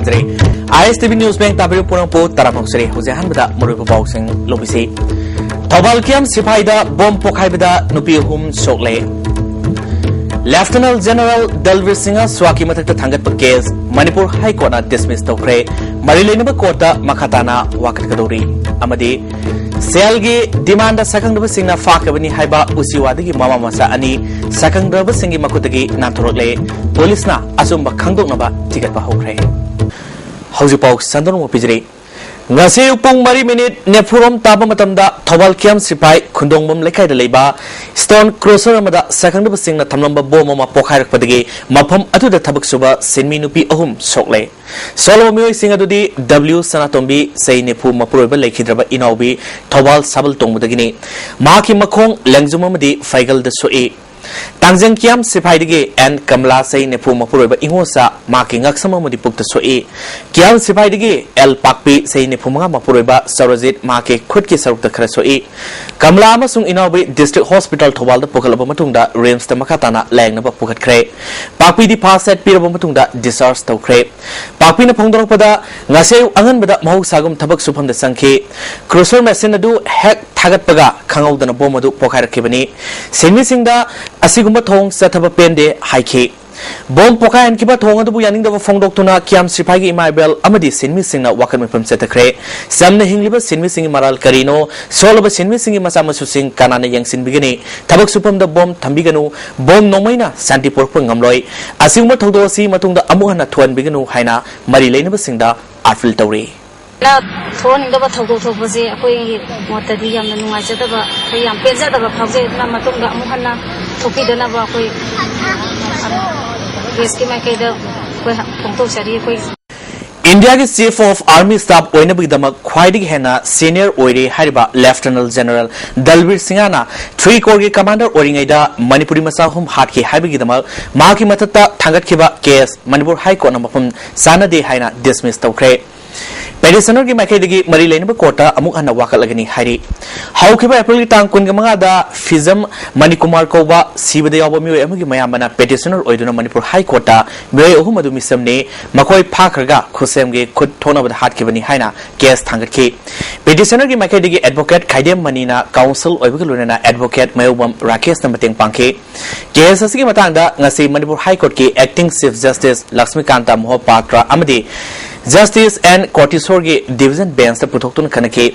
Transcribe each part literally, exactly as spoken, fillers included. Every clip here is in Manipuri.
ꯇꯔꯦꯠ꯫ ꯑꯥꯏ S T V news bank ꯇꯥꯕꯤꯔꯤꯕ ꯄꯨꯝꯅꯃꯛꯄꯨ ꯇꯔꯥꯝꯅ ꯑꯣꯛꯆꯔꯤ꯫ ꯍꯧꯖꯤꯛ ꯑꯍꯥꯟꯕꯗ ꯃꯔꯨꯑꯣꯏꯕ ꯄꯥꯎꯁꯤꯡ ꯂꯧꯕꯤꯁꯤ꯫ ꯊꯧꯕꯥꯜ ꯀꯤꯌꯥꯝ ꯁꯤꯐꯥꯏꯗ ꯕꯣꯝ ꯄꯣꯈꯥꯏꯕꯗ ꯅꯨꯄꯤ ꯑꯍꯨꯝ ꯁꯣꯛꯂꯦ꯫ ꯂꯦꯐꯇꯤꯅꯦꯟ ꯖꯦꯅꯔꯦꯜ ꯗꯜꯕꯤꯔ ꯁꯤꯡꯍ ꯁ꯭ꯋꯥꯀꯤ ꯃꯊꯛꯇ ꯊꯥꯡꯒꯠꯄ ꯀꯦꯁ ꯃꯅꯤꯄꯨꯔ ꯍꯥꯏ ꯀꯣꯔꯠꯅ ꯗꯤꯁꯃꯤꯁ ꯇꯧꯈ꯭ꯔꯦ꯫ ꯃꯔꯤ ꯂꯩꯅꯕ ꯀꯣꯔꯠꯇ ꯃꯈꯥ ꯇꯥꯅ ꯋꯥꯀꯠꯀꯗꯧꯔꯤ꯫ ꯑꯃꯗꯤ ꯁꯦꯜꯒꯤ ꯗꯤꯃꯥꯟꯗ ꯁꯛꯈꯪꯗꯕꯁꯤꯡꯅ ꯐꯥꯈ꯭ꯔꯕꯅꯤ ꯍꯥꯏꯕ ꯎꯆꯤꯋꯥꯗꯒꯤ ꯃꯃꯥ ꯃꯆꯥ ꯑꯅꯤ ꯁꯛꯈꯪꯗꯕꯁꯤꯡꯒꯤ ꯃꯈꯨꯠꯇꯒꯤ ꯅꯥꯟꯊꯣꯔꯛꯂꯦ꯫ ꯄꯨꯂꯤꯁꯅ ꯑꯆꯨꯝꯕ ꯈꯪꯗꯣꯛꯅꯕ ꯊꯤꯒꯠꯄ ꯍꯧꯈ꯭ꯔꯦ꯫ ꯍꯧꯖꯤꯛ ꯄꯥꯎ ꯁꯟꯗꯣꯛꯅ ꯄꯤꯖꯔꯤ꯫ ꯉꯁꯤ ꯑꯌꯨꯛ ꯄꯨꯡ ꯃꯔꯤ ꯃꯤꯅꯤꯠ ꯅꯤꯐꯨꯔꯣꯝ ꯇꯥꯕ ꯃꯇꯝꯗ ꯊꯧꯕꯥꯜ ꯀꯤꯌꯥꯝ ꯁꯤꯐꯥꯏ ꯈꯨꯟꯗꯣꯡꯕꯝ ꯂꯩꯀꯥꯏꯗ ꯂꯩꯕ ꯁ꯭ꯇꯣꯟ ꯀ꯭ꯔꯣꯁꯔ ꯑꯃꯗ ꯁꯛꯈꯪꯗꯕꯁꯤꯡꯅ ꯊꯝꯂꯝꯕ ꯕꯣꯝ ꯑꯃ ꯄꯣꯈꯥꯏꯔꯛꯄꯗꯒꯤ ꯃꯐꯝ ꯑꯗꯨꯗ ꯊꯕꯛ ꯁꯨꯕ ꯁꯤꯟꯃꯤ ꯅꯨꯄꯤ ꯑꯍꯨꯝ ꯁꯣꯛꯂꯦ꯫ ꯁꯣꯛꯂꯕ ꯃꯤꯑꯣꯏꯁꯤꯡ ꯑꯗꯨꯗꯤ ꯗꯕ꯭ꯂꯤꯎ ꯁꯅꯥꯇꯣꯝꯕꯤ, ꯆꯍꯤ ꯅꯤꯐꯨ ꯃꯄꯨꯔꯣꯏꯕ ꯂꯩꯈꯤꯗ꯭ꯔꯕ ꯏꯅꯥꯎꯕꯤ, ꯊꯧꯕꯥꯜ ꯁꯥꯕꯜ ꯇꯣꯡꯕꯗꯒꯤꯅꯤ꯫ ꯃꯍꯥꯛꯀꯤ ꯃꯈꯣꯡ, ꯂꯦꯡꯖꯨꯝ ꯑꯃꯗꯤ ꯐꯩꯒꯜꯗ ꯁꯣꯛꯏ꯫ ꯇꯥꯡꯖꯪ ꯀꯤꯌꯥꯝ ꯁꯤꯐꯥꯏꯗꯒꯤ ꯑꯦꯟ ꯀꯃꯂꯥ, ꯆꯍꯤ ꯅꯤꯐꯨ ꯃꯄꯨꯔꯣꯏꯕ ꯏꯉꯣꯆꯥ, ꯃꯍꯥꯛꯀꯤ ꯉꯛꯁꯝ ꯑꯃꯗꯤ ꯄꯨꯛꯇ ꯁꯣꯛꯏ꯫ ꯀꯤꯌꯥꯝ ꯁꯤꯐꯥꯏꯗꯒꯤ ꯑꯦꯜ ꯄꯥꯛꯄꯤ, ꯆꯍꯤ ꯅꯤꯐꯨ ꯃꯉꯥ ꯃꯄꯨꯔꯣꯏꯕ ꯁꯧꯔꯖꯤꯠ, ꯃꯍꯥꯛꯀꯤ ꯈꯨꯠꯀꯤ ꯁꯔꯨꯛꯇ ꯈꯔ ꯁꯣꯛꯏ꯫ ꯀꯃꯂꯥ ꯑꯃꯁꯨꯡ ꯏꯅꯥꯎꯕꯤ ꯗꯤꯁꯇ꯭ꯔꯤꯛ ꯍꯣꯁꯄꯤꯇꯥꯜ ꯊꯧꯕꯥꯜꯗ ꯄꯨꯈꯠꯂꯕ ꯃꯇꯨꯡꯗ ꯔꯤꯝꯁꯇ ꯃꯈꯥ ꯇꯥꯅ ꯂꯥꯌꯦꯡꯅꯕ ꯄꯨꯈꯠꯈ꯭ꯔꯦ꯫ ꯄꯥꯛꯄꯤꯗꯤ ꯐꯥꯔꯁ ꯑꯦꯗ ꯄꯤꯔꯕ ꯃꯇꯨꯡꯗ ꯗꯤꯁꯆꯥꯔꯖ ꯇꯧꯈ꯭ꯔꯦ꯫ ꯄꯥꯛꯄꯤꯅ ꯐꯣꯡꯗꯣꯔꯛꯄꯗ, ꯉꯁꯤ ꯑꯌꯨꯛ ꯑꯉꯟꯕꯗ ꯃꯍꯧꯁꯥꯒꯨꯝ ꯊꯕꯛ ꯁꯨꯐꯝꯗ ꯆꯪꯈꯤ꯫ ꯀ꯭ꯔꯨꯁꯔ ꯃꯦꯁꯤꯟ ꯑꯗꯨ ꯍꯦꯛ ꯊꯥꯒꯠꯄꯒ ꯈꯪꯍꯧꯗꯅ ꯕꯣꯝ ꯑꯗꯨ ꯄꯣꯈꯥꯏꯔꯛꯈꯤꯕꯅꯤ꯫ ꯁꯤꯟꯃꯤꯁꯤꯡꯗ ꯑꯁꯤꯒꯨꯝꯕ ꯊꯧꯑꯣꯡ ꯆꯠꯊꯕ ꯄꯦꯟꯗꯦ ꯍꯥꯏꯈꯤ꯫ ꯕꯣꯝ ꯄꯣꯈꯥꯏꯍꯟꯈꯤꯕ ꯊꯧꯑꯣꯡ ꯑꯗꯨꯕꯨ ꯌꯥꯅꯤꯡꯗꯕ ꯐꯣꯡꯗꯣꯛꯇꯨꯅ ꯀꯤꯌꯥꯝ ꯁꯤꯐꯥꯏꯒꯤ ꯏꯃꯥ ꯏꯕꯦꯜ ꯑꯃꯗꯤ ꯁꯤꯟꯃꯤꯁꯤꯡꯅ ꯋꯥꯀꯠ ꯃꯤꯐꯝ ꯆꯠꯊꯈ꯭ꯔꯦ꯫ ꯆꯝꯅ ꯍꯤꯡꯂꯤꯕ ꯁꯤꯟꯃꯤꯁꯤꯡꯒꯤ ꯃꯔꯥꯜ ꯀꯔꯤꯅꯣ? ꯁꯣꯜꯂꯕ ꯁꯤꯟꯃꯤꯁꯤꯡꯒꯤ ꯃꯆꯥ ꯃꯁꯨꯁꯤꯡ ꯀꯅꯥꯅ ꯌꯦꯡꯁꯤꯟꯕꯤꯒꯅꯤ? ꯊꯕꯛ ꯁꯨꯐꯝꯗ ꯕꯣꯝ ꯊꯝꯕꯤꯒꯅꯨ꯫ ꯕꯣꯝ ꯅꯣꯡꯃꯩꯅ ꯁꯥꯟꯇꯤ ꯄꯨꯔꯛꯄ ꯉꯝꯂꯣꯏ꯫ ꯑꯁꯤꯒꯨꯝꯕ ꯊꯧꯗꯣꯛ ꯑꯁꯤ ꯃꯇꯨꯡꯗ ꯑꯃꯨꯛ ꯍꯟꯅ ꯊꯣꯛꯍꯟꯕꯤꯒꯅꯨ ꯍꯥꯏꯅ ꯃꯔꯤ ꯂꯩꯅꯕꯁꯤꯡꯗ ꯑꯥꯄꯤꯜ ꯇꯧꯔꯤ꯫ ꯊꯣꯛꯍꯟꯅꯤꯡꯗꯕ ꯊꯧꯗꯣꯛ ꯊꯣꯛꯄꯁꯦ ꯑꯩꯈꯣꯏꯒꯤ ꯃꯣꯠꯇꯗꯤ ꯌꯥꯝꯅ ꯅꯨꯡꯉꯥꯏꯖꯗꯕ, ꯑꯩꯈꯣꯏ ꯌꯥꯝ ꯄꯦꯟꯖꯗꯕ ꯐꯥꯎꯖꯩ꯫ ꯑꯗꯨꯅ ꯃꯇꯨꯡꯗ ꯑꯃꯨꯛ ꯍꯟꯅ ꯊꯣꯛꯄꯤꯗꯅꯕ ꯑꯩꯈꯣꯏ ꯄ꯭ꯔꯦꯁꯀꯤ ꯃꯥꯏꯀꯩꯗ ꯑꯩꯈꯣꯏ ꯐꯣꯡꯗꯣꯛꯆꯔꯤ꯫ ꯑꯩꯈꯣꯏ ꯏꯟꯗꯤꯌꯥꯒꯤ ꯆꯤꯐ ꯑꯣꯐ ꯑꯥꯔꯃꯤ ꯁ꯭ꯇꯥꯐ ꯑꯣꯏꯅꯕꯒꯤꯗꯃꯛ ꯈ꯭ꯋꯥꯏꯗꯒꯤ ꯍꯦꯟꯅ ꯁꯤꯅꯤꯌꯔ ꯑꯣꯏꯔꯦ ꯍꯥꯏꯔꯤꯕ ꯂꯦꯐꯇꯤꯅꯦꯟ ꯖꯦꯅꯔꯦꯜ ꯗꯜꯕꯤꯔ ꯁꯤꯡꯍꯅ ꯊ꯭ꯔꯤ ꯀꯣꯔꯒꯤ ꯀꯃꯥꯟꯗꯔ ꯑꯣꯏꯔꯤꯉꯩꯗ ꯃꯅꯤꯄꯨꯔꯤ ꯃꯆꯥ ꯑꯍꯨꯝ ꯍꯥꯠꯈꯤ ꯍꯥꯏꯕꯒꯤꯗꯃꯛ ꯃꯍꯥꯛꯀꯤ ꯃꯊꯛꯇ ꯊꯥꯡꯒꯠꯈꯤꯕ ꯀꯦꯁ ꯃꯅꯤꯄꯨꯔ ꯍꯥꯏ ꯀꯣꯔꯠꯅ ꯃꯐꯝ ꯆꯥꯅꯗꯦ ꯍꯥꯏꯅ ꯗꯤꯁꯃꯤꯁ ꯇꯧꯈ꯭ꯔꯦ꯫ ꯄꯦꯇꯤꯁꯅꯔꯒꯤ ꯃꯥꯏꯀꯩꯗꯒꯤ ꯃꯔꯤ ꯂꯩꯅꯕ ꯀꯣꯔꯠꯇ ꯑꯃꯨꯛ ꯍꯟꯅ ꯋꯥꯀꯠꯂꯒꯅꯤ ꯍꯥꯏꯔꯤ꯫ ꯍꯧꯈꯤꯕ ꯑꯦꯄ꯭ꯔꯤꯜꯒꯤ ꯇꯥꯡ ꯀꯨꯟꯒ ꯃꯉꯥꯗ ꯐꯤꯖꯝ ꯃꯅꯤꯀꯨꯃꯥꯔ ꯀꯧꯕ ꯁꯤꯕꯗ ꯌꯥꯎꯕ ꯃꯤꯑꯣꯏ ꯑꯃꯒꯤ ꯃꯌꯥꯝꯕꯅ ꯄꯦꯇꯤꯁꯅꯔ ꯑꯣꯏꯗꯨꯅ ꯃꯅꯤꯄꯨꯔ ꯍꯥꯏ ꯀꯣꯔꯠꯇ ꯃꯤꯑꯣꯏ ꯑꯍꯨꯝ ꯑꯗꯨ ꯃꯤꯆꯝꯅꯤ, ꯃꯈꯣꯏ ꯐꯥꯈ꯭ꯔꯒ ꯈꯨꯠꯁꯦꯝꯒꯤ ꯈꯨꯠ ꯊꯣꯛꯅꯕꯗ ꯍꯥꯠꯈꯤꯕꯅꯤ ꯍꯥꯏꯅ ꯀꯦꯁ ꯊꯥꯡꯒꯠꯈꯤ꯫ ꯄꯦꯇꯤꯁꯅꯔꯒꯤ ꯃꯥꯏꯀꯩꯗꯒꯤ ꯑꯦꯗꯚꯣꯀꯦꯠ ꯈꯥꯏꯗꯦꯝ ꯃꯅꯤꯅ ꯀꯥꯎꯟꯁꯤꯜ ꯑꯣꯏꯕꯒ ꯂꯣꯏꯅꯅ ꯑꯦꯗꯚꯣꯀꯦꯠ ꯃꯌꯧꯕꯝ ꯔꯥꯀꯦꯁꯅ ꯃꯇꯦꯡ ꯄꯥꯡꯈꯤ꯫ ꯀꯦꯁ ꯑꯁꯤꯒꯤ ꯃꯇꯥꯡꯗ ꯉꯁꯤ ꯃꯅꯤꯄꯨꯔ ꯍꯥꯏ ꯀꯣꯔꯠꯀꯤ ꯑꯦꯛꯇꯤꯡ ꯆꯤꯐ ꯖꯁꯇꯤꯁ ꯂꯛꯁꯃꯤꯀꯥꯟꯇ ꯃꯣꯍꯄꯥꯇ꯭ꯔ ꯑꯃꯗꯤ ꯖꯁꯇꯤꯁ ꯑꯦꯟ ꯀꯣꯔꯇꯤꯁꯣꯔꯒꯤ ꯗꯤꯚꯤꯖꯟ ꯕꯦꯟꯁꯇ ꯄꯨꯊꯣꯛꯇꯨꯅ ꯈꯟꯅꯈꯤ꯫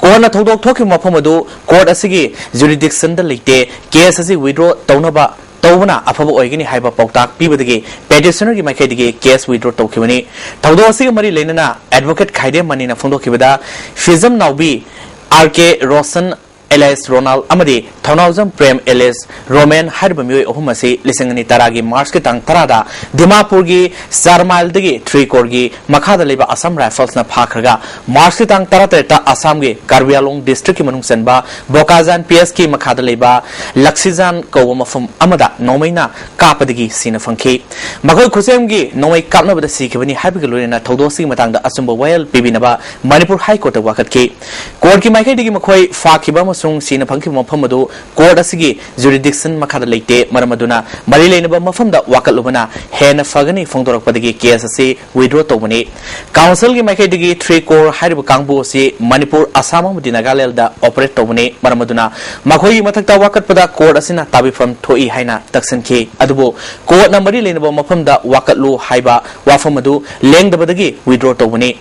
ꯀꯣꯔꯠꯅ ꯊꯧꯗꯣꯛ ꯊꯣꯛꯈꯤꯕ ꯃꯐꯝ ꯑꯗꯨ ꯀꯣꯔꯠ ꯑꯁꯤꯒꯤ ꯖꯨꯔꯤꯗꯤꯛꯁꯟꯗ ꯂꯩꯇꯦ, ꯀꯦꯁ ꯑꯁꯤ ꯋꯤꯗ꯭ꯔꯣ ꯇꯧꯅꯕ ꯇꯧꯕꯅ ꯑꯐꯕ ꯑꯣꯏꯒꯅꯤ ꯍꯥꯏꯕ ꯄꯥꯎꯇꯥꯛ ꯄꯤꯕꯗꯒꯤ ꯄꯦꯇꯤꯁꯅꯔꯒꯤ ꯃꯥꯏꯀꯩꯗꯒꯤ ꯀꯦꯁ ꯋꯤꯗ꯭ꯔꯣ ꯇꯧꯈꯤꯕꯅꯤ꯫ ꯊꯧꯗꯣꯛ ꯑꯁꯤꯒ ꯃꯔꯤ ꯂꯩꯅꯅ ꯑꯦꯗꯚꯣꯀꯦꯠ ꯈꯥꯏꯗꯦꯝ ꯃꯅꯤꯅ ꯐꯣꯡꯗꯣꯛꯈꯤꯕꯗ ꯐꯤꯖꯝ ꯅꯥꯎꯕꯤ ꯑꯥꯔ ꯀꯦ ꯔꯣꯁꯟ, ꯑꯦꯂꯥꯏꯁ ꯔꯣꯅꯥꯜ ꯑꯃꯗꯤ ꯊꯧꯅꯥꯎꯖꯝ ꯄ꯭ꯔꯦꯝ ꯑꯦꯂꯤꯁ ꯔꯣꯃꯦꯟ ꯍꯥꯏꯔꯤꯕ ꯃꯤꯑꯣꯏ ꯑꯍꯨꯝ ꯑꯁꯤ ꯂꯤꯁꯤꯡ ꯑꯅꯤ ꯇꯔꯥꯒꯤ ꯃꯥꯔꯆꯀꯤ ꯇꯥꯡ ꯇꯔꯥꯗ ꯗꯤꯃꯥꯄꯨꯔꯒꯤ ꯆꯥꯔꯃꯥꯏꯜꯗꯒꯤ ꯊ꯭ꯔꯤ ꯀꯣꯔꯒꯤ ꯃꯈꯥꯗ ꯂꯩꯕ ꯑꯁꯥꯝ ꯔꯥꯏꯐꯜꯁꯅ ꯐꯥꯈ꯭ꯔꯒ ꯃꯥꯔꯆꯀꯤ ꯇꯥꯡ ꯇꯔꯥꯇꯔꯦꯠꯇ ꯑꯁꯥꯝꯒꯤ ꯀꯥꯔꯕꯤ ꯑꯥꯡꯂꯣꯡ ꯗꯤꯁꯇ꯭ꯔꯤꯛꯀꯤ ꯃꯅꯨꯡ ꯆꯟꯕ ꯕꯣꯀꯥꯖꯥꯟ ꯄꯤ ꯑꯦꯁꯀꯤ ꯃꯈꯥꯗ ꯂꯩꯕ ꯂꯛꯁꯤꯖꯥꯟ ꯀꯧꯕ ꯃꯐꯝ ꯑꯃꯗ ꯅꯣꯡꯃꯩꯅ ꯀꯥꯞꯄꯗꯒꯤ ꯁꯤꯅ ꯐꯪꯈꯤ꯫ ꯃꯈꯣꯏ ꯈꯨꯠꯁꯦꯝꯒꯤ ꯅꯣꯡꯃꯩ ꯀꯥꯞꯅꯕꯗ ꯁꯤꯈꯤꯕꯅꯤ ꯍꯥꯏꯕꯒ ꯂꯣꯏꯅꯅ ꯊꯧꯗꯣꯛ ꯑꯁꯤꯒꯤ ꯃꯇꯥꯡꯗ ꯑꯆꯨꯝꯕ ꯋꯥꯌꯦꯜ ꯄꯤꯕꯤꯅꯕ ꯃꯅꯤꯄꯨꯔ ꯍꯥꯏ ꯀꯣꯔꯠꯇ ꯋꯥꯀꯠꯈꯤ꯫ ꯀꯣꯔꯠꯀꯤ ꯃꯥꯏꯀꯩꯗꯒꯤ ꯃꯈꯣꯏ ꯐꯥꯈꯤꯕ ꯑꯃꯁꯨꯡ ꯁꯤꯅ ꯐꯪꯈꯤꯕ ꯃꯐꯝ ꯑꯗꯨ ꯀꯣꯔꯠ ꯑꯁꯤꯒꯤ ꯖꯨꯔꯤꯗꯤꯛꯁꯟ ꯃꯈꯥꯗ ꯂꯩꯇꯦ, ꯃꯔꯝ ꯑꯗꯨꯅ ꯃꯔꯤ ꯂꯩꯅꯕ ꯃꯐꯝꯗ ꯋꯥꯀꯠꯂꯨꯕꯅ ꯍꯦꯟꯅ ꯐꯒꯅꯤ ꯐꯣꯡꯗꯣꯔꯛꯄꯗꯒꯤ ꯀꯦꯁ ꯑꯁꯤ ꯋꯤꯗ꯭ꯔꯣ ꯇꯧꯕꯅꯤ꯫ ꯀꯥꯎꯟꯁꯤꯜꯒꯤ ꯃꯥꯏꯀꯩꯗꯒꯤ ꯊ꯭ꯔꯤ ꯀꯣꯔ ꯍꯥꯏꯔꯤꯕ ꯀꯥꯡꯕꯨ ꯑꯁꯤ ꯃꯅꯤꯄꯨꯔ, ꯑꯁꯥꯝ ꯑꯃꯗꯤ ꯅꯥꯒꯥꯂꯦꯟꯗ ꯑꯣꯄꯔꯦꯠ ꯇꯧꯕꯅꯤ, ꯃꯔꯝ ꯑꯗꯨꯅ ꯃꯈꯣꯏꯒꯤ ꯃꯊꯛꯇ ꯋꯥꯀꯠꯄꯗ ꯀꯣꯔꯠ ꯑꯁꯤꯅ ꯇꯥꯕꯤꯐꯝ ꯊꯣꯛꯏ ꯍꯥꯏꯅ ꯇꯛꯁꯤꯟꯈꯤ꯫ ꯑꯗꯨꯕꯨ ꯀꯣꯔꯠꯅ ꯃꯔꯤ ꯂꯩꯅꯕ ꯃꯐꯝꯗ ꯋꯥꯀꯠꯂꯨ ꯍꯥꯏꯕ ꯋꯥꯐꯝ ꯑꯗꯨ ꯂꯦꯡꯗꯕꯗꯒꯤ ꯋꯤꯗ꯭ꯔꯣ ꯇꯧꯕꯅꯤ꯫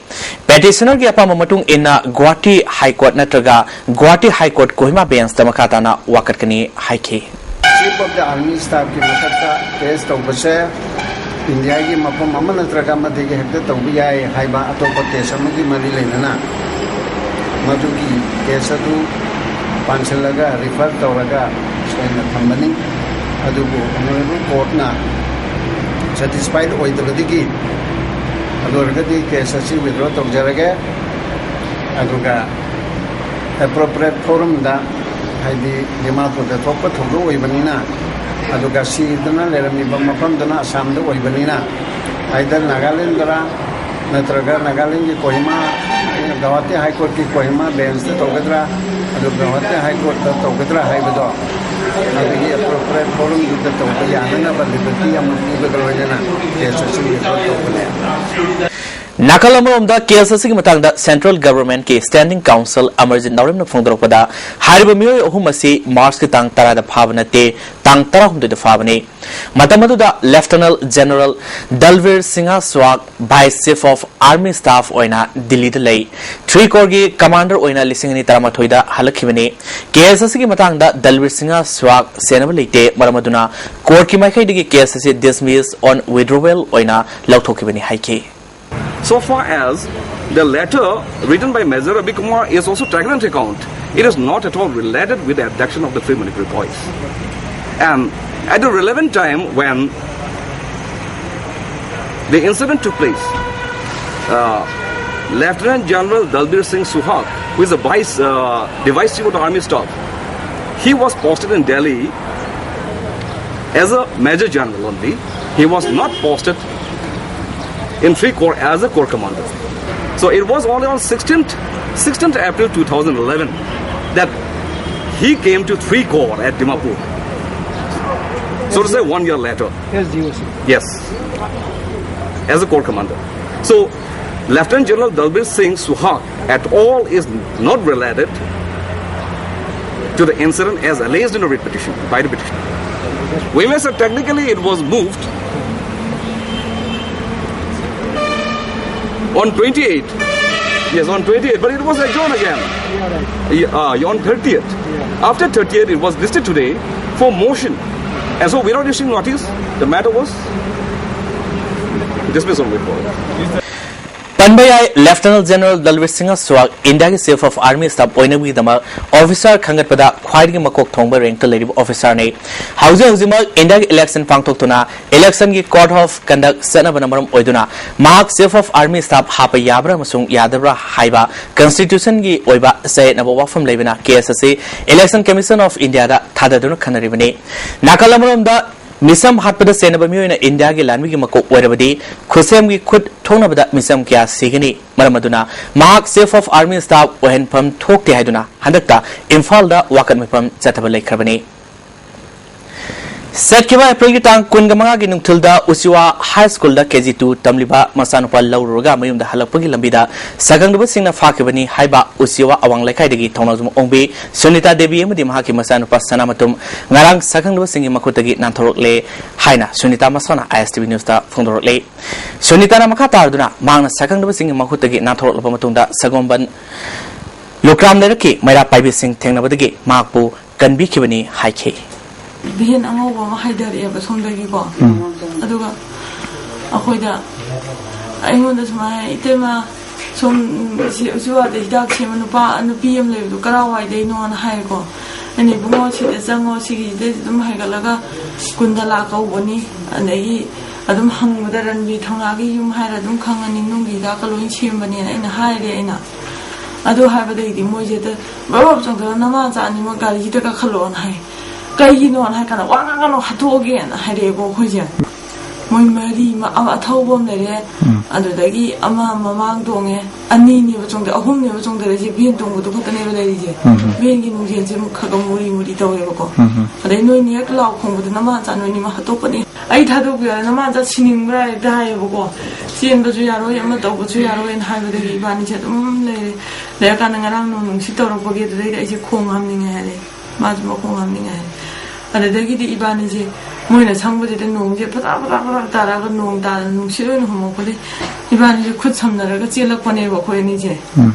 ꯄꯦꯇꯤꯁꯅꯔꯒꯤ ꯑꯄꯥꯝꯕ ꯃꯇꯨꯡ ꯏꯟꯅ ꯒꯨꯋꯥꯍꯥꯇꯤ ꯍꯥꯏ ꯀꯣꯔꯠ ꯅꯠꯇ꯭ꯔꯒ ꯒꯨꯋꯥꯍꯥꯇꯤ ꯍꯥꯏ ꯀꯣꯔꯠ ꯀꯣꯍꯤꯃꯥ ꯕꯦꯟꯁꯇ ꯃꯈꯥ ꯇꯥꯅ ꯋꯥꯀꯠꯀꯅꯤ ꯍꯥꯏꯈꯤ꯫ Chief of the Army Staffꯀꯤ ꯃꯊꯛꯇ ꯀꯦꯁ ꯇꯧꯕꯁꯦ ꯏꯟꯗꯤꯌꯥꯒꯤ ꯃꯐꯝ ꯑꯃ ꯅꯠꯇ꯭ꯔꯒ ꯑꯃꯗꯒꯤ ꯍꯦꯛꯇ ꯇꯧꯕ ꯌꯥꯏ ꯍꯥꯏꯕ ꯑꯇꯣꯞꯄ ꯀꯦꯁ ꯑꯃꯒꯤ ꯃꯔꯤ ꯂꯩꯅꯅ ꯃꯗꯨꯒꯤ ꯀꯦꯁ ꯑꯗꯨ ꯄꯥꯟꯁꯤꯜꯂꯒ ꯔꯤꯐꯔ ꯇꯧꯔꯒ ꯁꯣꯏꯅ ꯊꯝꯕꯅꯤ꯫ ꯑꯗꯨꯕꯨ ꯑꯣꯅꯔꯦꯕꯜ ꯀꯣꯔꯠꯅ ꯁꯦꯇꯤꯁꯐꯥꯏꯗ ꯑꯣꯏꯗꯕꯗꯒꯤ ꯑꯗꯨ ꯑꯣꯏꯔꯒꯗꯤ ꯀꯦꯁ ꯑꯁꯤ ꯋꯤꯗ꯭ꯔꯣ ꯇꯧꯖꯔꯒꯦ꯫ ꯑꯗꯨꯒ ꯑꯦꯄ꯭ꯔꯣꯄ꯭ꯔꯤꯌꯦꯠ ꯐꯣꯔꯝꯗ, ꯍꯥꯏꯗꯤ ꯗꯤꯃꯥꯄꯨꯔꯗ ꯊꯣꯛꯄ ꯊꯧꯗꯣꯛ ꯑꯣꯏꯕꯅꯤꯅ, ꯑꯗꯨꯒ ꯁꯤꯗꯨꯅ ꯂꯩꯔꯝꯃꯤꯕ ꯃꯐꯝꯗꯨꯅ ꯑꯁꯥꯝꯗ ꯑꯣꯏꯕꯅꯤꯅ, ꯑꯥꯏꯗꯔ ꯅꯥꯒꯥꯂꯦꯟꯗꯔ ꯅꯠꯇ꯭ꯔꯒ ꯅꯥꯒꯥꯂꯦꯟꯒꯤ ꯀꯣꯍꯤꯃꯥ, ꯒꯧꯍꯥꯇꯤ ꯍꯥꯏ ꯀꯣꯔꯠꯀꯤ ꯀꯣꯍꯤꯃꯥ ꯕꯦꯟꯁꯇ ꯇꯧꯒꯗ꯭ꯔꯥ, ꯑꯗꯨ ꯒꯧꯍꯥꯇꯤ ꯍꯥꯏ ꯀꯣꯔꯠꯇ ꯇꯧꯒꯗ꯭ꯔꯥ ꯍꯥꯏꯕꯗꯣ, ꯑꯗꯨꯒꯤ ꯑꯦꯄ꯭ꯔꯣꯄ꯭ꯔꯤꯌꯦꯠ ꯐꯣꯔꯝꯗꯨꯗ ꯇꯧꯕ ꯌꯥꯅꯅꯕ ꯂꯤꯕꯔꯇꯤ ꯑꯃ ꯄꯤꯕꯒ ꯂꯣꯏꯅꯅ ꯀꯦꯁ ꯑꯁꯤ ꯋꯤꯗ꯭ꯔꯣ ꯇꯧꯕꯅꯦ꯫ ꯅꯥꯀꯜ ꯑꯃꯔꯣꯝꯗ, ꯀꯦꯁ ꯑꯁꯤꯒꯤ ꯃꯇꯥꯡꯗ ꯁꯦꯟꯇ꯭ꯔꯦꯜ ꯒꯚꯔꯟꯃꯦꯟꯠꯀꯤ ꯁ꯭ꯇꯦꯟꯗꯤꯡ ꯀꯥꯎꯟꯁꯤꯜ ꯑꯃꯔꯖꯤꯠ ꯅꯥꯎꯔꯦꯝꯅ ꯐꯣꯡꯗꯣꯔꯛꯄꯗ, ꯍꯥꯏꯔꯤꯕ ꯃꯤꯑꯣꯏ ꯑꯍꯨꯝ ꯑꯁꯤ ꯃꯥꯔꯆꯀꯤ ꯇꯥꯡ ꯇꯔꯥꯗ ꯐꯥꯕ ꯅꯠꯇꯦ, ꯇꯥꯡ ꯇꯔꯥꯍꯨꯝꯗꯣꯏꯗ ꯐꯥꯕꯅꯤ꯫ ꯃꯇꯝ ꯑꯗꯨꯗ lieutenant general Dalbir Singh Suhag, vice chief of army staff ꯑꯣꯏꯅ ꯗꯤꯜꯂꯤꯗ ꯂꯩ꯫ ꯊ꯭ꯔꯤ ꯀꯣꯔꯒꯤ ꯀꯃꯥꯟꯗꯔ ꯑꯣꯏꯅ ꯂꯤꯁꯤꯡ ꯑꯅꯤ ꯇꯔꯥꯃꯥꯊꯣꯏꯗ ꯍꯜꯂꯛꯈꯤꯕꯅꯤ꯫ ꯀꯦꯁ ꯑꯁꯤꯒꯤ ꯃꯇꯥꯡꯗ ꯗꯜꯕꯤꯔ ꯁꯤꯡꯍ ꯁ꯭ꯋꯥꯒ ꯁꯦꯟꯅꯕ ꯂꯩꯇꯦ, ꯃꯔꯝ ꯑꯗꯨꯅ ꯀꯣꯔꯠꯀꯤ ꯃꯥꯏꯀꯩꯗꯒꯤ ꯀꯦꯁ ꯑꯁꯤ ꯗꯤꯁꯃꯤꯁ ꯑꯣꯟ ꯋꯤꯗ꯭ꯔꯣꯋꯦꯜ ꯑꯣꯏꯅ ꯂꯧꯊꯣꯛꯈꯤꯕꯅꯤ ꯍꯥꯏꯈꯤ꯫ So far as the letter written by Major Ravi Kumar is also stagnant account, it is not at all related with the abduction of the three Manipuri boys. And at the relevant time when the incident took place, uh, Lieutenant General Dalbir Singh Suhag, who is the vice, uh, the vice chief of the army staff, he was posted in Delhi as a major general only. He was not posted in three corps as a corps commander. So it was only on sixteenth, sixteenth April two thousand eleven that he came to three corps at Dimapur. So to say, one year later. Yes, as a corps commander. So Lieutenant General Dalbir Singh Suhag at all is not related to the incident as alleged in the writ petition, by the petitioner. We may say technically it was moved on twenty-eight. Yes, on twenty-eight, but it was adjourned again. Yeah, uh, on thirtieth. After thirtieth, it was listed today for motion. And so without issuing notice, the matter was dismissed on withdrawal. ꯄꯟꯕ ꯌꯥꯏ, ꯂꯦꯐꯇꯤꯅꯦꯟꯠ ꯖꯦꯅꯔꯦꯜ ꯗꯜꯕꯤꯔ ꯁꯤꯡꯍ ꯁ꯭ꯋꯥꯒ ꯏꯟꯗꯤꯌꯥꯒꯤ ꯆꯤꯐ ꯑꯣꯐ ꯑꯥꯔꯃꯤ ꯁ꯭ꯇꯥꯐ ꯑꯣꯏꯅꯕꯒꯤꯗꯃꯛ ꯑꯣꯐꯤꯁꯥꯔ ꯈꯟꯒꯠꯄꯗ ꯈ꯭ꯋꯥꯏꯗꯒꯤ ꯃꯀꯣꯛ ꯊꯣꯡꯕ ꯔꯦꯡꯛꯇ ꯂꯩꯔꯤꯕ ꯑꯣꯐꯤꯁꯥꯔꯅꯤ꯫ ꯍꯧꯖꯤꯛ ꯍꯧꯖꯤꯛꯃꯛ ꯏꯟꯗꯤꯌꯥꯒꯤ ꯏꯂꯦꯛꯁꯟ ꯄꯥꯡꯊꯣꯛꯇꯨꯅ ꯏꯂꯦꯛꯁꯟꯒꯤ ꯀꯣꯗ ꯑꯣꯐ ꯀꯟꯗꯛ ꯆꯠꯅꯕꯅ ꯃꯔꯝ ꯑꯣꯏꯗꯨꯅ ꯃꯍꯥꯛ ꯆꯤꯐ ꯑꯣꯐ ꯑꯥꯔꯃꯤ ꯁ꯭ꯇꯥꯐ ꯍꯥꯞꯄ ꯌꯥꯕ꯭ꯔꯥ ꯑꯃꯁꯨꯡ ꯌꯥꯗꯕ꯭ꯔꯥ ꯍꯥꯏꯕ ꯀꯟꯁꯇꯤꯇ꯭ꯌꯨꯁꯟꯒꯤ ꯑꯣꯏꯕ ꯆꯌꯦꯠꯅꯕ ꯋꯥꯐꯝ ꯂꯩꯕꯅ ꯀꯦꯁ ꯑꯁꯤ ꯏꯂꯦꯛꯁꯟ ꯀꯃꯤꯁꯟ ꯑꯣꯐ ꯏꯟꯗꯤꯌꯥꯗ ꯊꯥꯗꯗꯨꯅ ꯈꯟꯅꯔꯤꯕꯅꯤ꯫ ꯅꯥꯀꯜ ꯑꯃꯔꯣꯝꯗ, ꯃꯤꯁꯝ ꯍꯥꯠꯄꯗ ꯆꯦꯟꯅꯕ ꯃꯤꯑꯣꯏꯅ ꯏꯟꯗꯤꯌꯥꯒꯤ ꯂꯥꯟꯃꯤꯒꯤ ꯃꯀꯣꯛ ꯑꯣꯏꯔꯕꯗꯤ ꯈꯨꯠꯁꯦꯝꯒꯤ ꯈꯨꯠ ꯊꯣꯛꯅꯕꯗ ꯃꯤꯁꯝ ꯀꯌꯥ ꯁꯤꯒꯅꯤ꯫ ꯃꯔꯝ ꯑꯗꯨꯅ ꯃꯍꯥꯛ Chief of Army Staff ꯑꯣꯏꯍꯟꯐꯝ ꯊꯣꯛꯇꯦ ꯍꯥꯏꯗꯨꯅ ꯍꯟꯗꯛꯇ ꯏꯝꯐꯥꯜꯗ ꯋꯥꯀꯠ ꯃꯤꯐꯝ ꯆꯠꯊꯕ ꯂꯩꯈ꯭ꯔꯕꯅꯤ꯫ ꯆꯠꯈꯤꯕ ꯑꯦꯄ꯭ꯔꯤꯜꯒꯤ ꯇꯥꯡ ꯀꯨꯟꯒ ꯃꯉꯥꯒꯤ ꯅꯨꯡꯊꯤꯜꯗ ꯎꯆꯤꯋꯥ ꯍꯥꯏ ꯁ꯭ꯀꯨꯜꯗ ꯀꯦ ꯖꯤ ꯇꯨ ꯇꯝꯂꯤꯕ ꯃꯆꯥꯅꯨꯄꯥ ꯂꯧꯔꯨꯔꯒ ꯃꯌꯨꯝꯗ ꯍꯜꯂꯛꯄꯒꯤ ꯂꯝꯕꯤꯗ ꯁꯛꯈꯪꯗꯕꯁꯤꯡꯅ ꯐꯥꯈꯤꯕꯅꯤ ꯍꯥꯏꯕ ꯎꯆꯤꯋꯥ ꯑꯋꯥꯡ ꯂꯩꯀꯥꯏꯗꯒꯤ ꯊꯧꯅꯥꯖꯝ ꯑꯣꯡꯕꯤ, ꯁꯨꯅꯤꯇꯥ ꯗꯦꯕꯤ ꯑꯃꯗꯤ ꯃꯍꯥꯛꯀꯤ ꯃꯆꯥꯅꯨꯄꯥ ꯁꯅꯥꯃꯇꯨꯝ ꯉꯔꯥꯡ ꯁꯛꯈꯪꯗꯕꯁꯤꯡꯒꯤ ꯃꯈꯨꯠꯇꯒꯤ ꯅꯥꯟꯊꯣꯔꯛꯂꯦ ꯍꯥꯏꯅ ꯁꯨꯅꯤꯇꯥ ꯃꯁꯥꯅ ꯑꯥꯏ ꯑꯦꯁ ꯇꯤ ꯚꯤ ꯅ꯭ꯌꯨꯁꯇ ꯐꯣꯡꯗꯣꯔꯛꯂꯤ꯫ ꯁꯨꯅꯤꯇꯥꯅ ꯃꯈꯥ ꯇꯥꯔꯗꯨꯅ ꯃꯍꯥꯛꯅ ꯁꯛꯈꯪꯗꯕꯁꯤꯡꯒꯤ ꯃꯈꯨꯠꯇꯒꯤ ꯅꯥꯟꯊꯣꯔꯛꯂꯕ ꯃꯇꯨꯡꯗ ꯁꯒꯣꯝꯕꯟ ꯂꯨꯀ꯭ꯔꯥꯝ ꯂꯩꯔꯛꯀꯤ ꯃꯩꯔꯥ ꯄꯥꯏꯕꯤꯁꯤꯡ ꯊꯦꯡꯅꯕꯗꯒꯤ ꯃꯍꯥꯛꯄꯨ ꯀꯟꯕꯤꯈꯤꯕꯅꯤ ꯍꯥꯏꯈꯤ꯫ ꯚꯦꯟ ꯑꯉꯧꯕ ꯑꯃ ꯍꯥꯏꯊꯔꯛꯑꯦꯕ ꯁꯣꯝꯗꯒꯤꯀꯣ꯫ ꯎꯝ꯫ ꯑꯗꯨꯒ ꯑꯩꯈꯣꯏꯗ, ꯑꯩꯉꯣꯟꯗ ꯁꯨꯃꯥꯏꯅ, "ꯏꯇꯩꯃ, ꯁꯣꯝ ꯁꯤ ꯎꯆꯤꯋꯥꯗ ꯍꯤꯗꯥꯛ ꯁꯦꯝꯕ ꯅꯨꯄꯥ, ꯅꯨꯄꯤ ꯑꯃ ꯂꯩꯕꯗꯣ ꯀꯔꯥꯏꯋꯥꯏꯗꯩꯅꯣꯅ?" ꯍꯥꯏꯔꯦꯀꯣ꯫ ꯑꯩꯅ, "ꯏꯕꯨꯡꯉꯣ, ꯁꯤꯗ ꯆꯪꯉꯣ, ꯁꯤꯒꯤꯁꯤꯗꯩ ꯑꯗꯨꯝ ꯍꯥꯏꯒꯠꯂꯒ ꯀꯨꯟꯗꯂꯥ ꯀꯧꯕꯅꯤ, ꯑꯗꯒꯤ ꯑꯗꯨꯝ ꯍꯪꯕꯗ ꯔꯟꯕꯤ ꯊꯧꯅꯥꯒꯤ ꯌꯨꯝ ꯍꯥꯏꯔ ꯑꯗꯨꯝ ꯈꯪꯉꯅꯤ, ꯅꯨꯡꯒꯤ ꯍꯤꯗꯥꯛꯀ ꯂꯣꯏ ꯁꯦꯝꯕꯅꯦꯅ" ꯑꯩꯅ ꯍꯥꯏꯔꯦ꯫ ꯑꯩꯅ ꯑꯗꯨ ꯍꯥꯏꯕꯗꯒꯤꯗꯤ ꯃꯣꯏꯁꯦ ꯍꯦꯛꯇ ꯕꯔ ꯕꯔ ꯆꯣꯡꯊꯔ, "ꯅꯃꯥ ꯅꯆꯥ ꯑꯅꯤꯃꯛ ꯒꯥꯔꯤꯁꯤꯗ ꯀꯥꯈꯠꯂꯛꯑꯣꯅ" ꯍꯥꯏ꯫ "ꯀꯩꯒꯤꯅꯣꯅ ꯍꯥꯏ ꯀꯥꯟꯗ, ꯋꯥ ꯉꯥꯡꯒꯅꯨ, ꯍꯥꯠꯇꯣꯛꯑꯒꯦꯅ" ꯍꯥꯏꯔꯛꯑꯦꯕ ꯑꯩꯈꯣꯏꯁꯦ꯫ ꯃꯣꯏ ꯃꯔꯤ, ꯃ-, ꯑꯃ ꯑꯊꯧꯕ ꯑꯃ ꯂꯩꯔꯦ, ꯎꯝ꯫ ꯑꯗꯨꯗꯒꯤ ꯑꯃ ꯃꯃꯥꯡ ꯇꯣꯡꯉꯦ, ꯑꯅꯤꯅꯦꯕ ꯆꯣꯡꯊ-, ꯑꯍꯨꯝꯅꯦꯕ ꯆꯣꯡꯊꯔꯛꯏꯁꯦ, ꯚꯦꯟ ꯇꯣꯡꯕꯗꯨ ꯈꯛꯇꯅꯦꯕ ꯂꯩꯔꯤꯁꯦ꯫ ꯎꯝ, ꯎꯝ꯫ ꯚꯦꯟꯒꯤ ꯅꯨꯡꯖꯦꯟꯁꯦ ꯑꯃꯨꯛ ꯈꯔ ꯈꯔ ꯃꯨꯔꯤ ꯃꯨꯔꯤ ꯇꯧꯋꯦꯕꯀꯣ꯫ ꯎꯝ, ꯎꯝ꯫ ꯑꯗꯩ ꯅꯣꯏꯅ ꯍꯦꯛ ꯂꯥꯎ ꯈꯣꯡꯕꯗ ꯅꯃꯥ ꯅꯆꯥ ꯅꯣꯏ ꯑꯅꯤꯃꯛ ꯍꯥꯠꯇꯣꯛꯀꯅꯤ, ꯑꯩ ꯊꯥꯗꯣꯛꯄ ꯌꯥꯔꯣꯏ, ꯅꯃꯥ ꯅꯆꯥ ꯁꯤꯅꯤꯡꯕ꯭ꯔꯥ ꯍꯦꯛꯇ ꯍꯥꯏꯌꯦꯕꯀꯣ꯫ ꯆꯦꯟꯕꯁꯨ ꯌꯥꯔꯣꯏ, ꯑꯃ ꯇꯧꯕꯁꯨ ꯌꯥꯔꯣꯏꯅ ꯍꯥꯏꯕꯗꯒꯤ ꯏꯕꯥꯅꯤꯁꯦ ꯑꯗꯨꯝ ꯂꯩꯔꯦ꯫ ꯂꯩꯔꯀꯥꯟꯗ ꯉꯔꯥꯡ ꯅꯣꯡ ꯅꯨꯡꯁꯤꯠ ꯇꯧꯔꯛꯄꯒꯤ ꯑꯗꯨꯗꯩꯗ ꯑꯩꯁꯦ ꯈꯣꯡ ꯍꯥꯝꯅꯤꯡꯉꯦ ꯍꯥꯏꯔꯦ, ꯃꯥꯁꯨ ꯃꯈꯣꯡ ꯍꯥꯝꯅꯤꯡꯉꯦ ꯍꯥꯏꯔꯦ꯫ ꯑꯗꯨꯗꯒꯤꯗꯤ ꯏꯕꯥꯅꯤꯁꯦ, ꯃꯣꯏꯅ ꯁꯪꯕꯁꯤꯗ ꯅꯣꯡꯁꯦ ꯐꯖ ꯐꯖ ꯐꯖ ꯇꯥꯔꯛꯑꯒ, ꯅꯣꯡ ꯇꯥꯗꯅ ꯅꯨꯡꯁꯤꯠ ꯑꯣꯏꯅ ꯍꯨꯝꯃꯛꯄꯗꯒꯤ ꯏꯕꯥꯅꯤꯁꯦ ꯈꯨꯠ ꯁꯝꯅꯔꯒ ꯆꯦꯜꯂꯛꯄꯅꯦꯕ ꯑꯩꯈꯣꯏ ꯑꯅꯤꯁꯦ꯫ ꯎꯝ꯫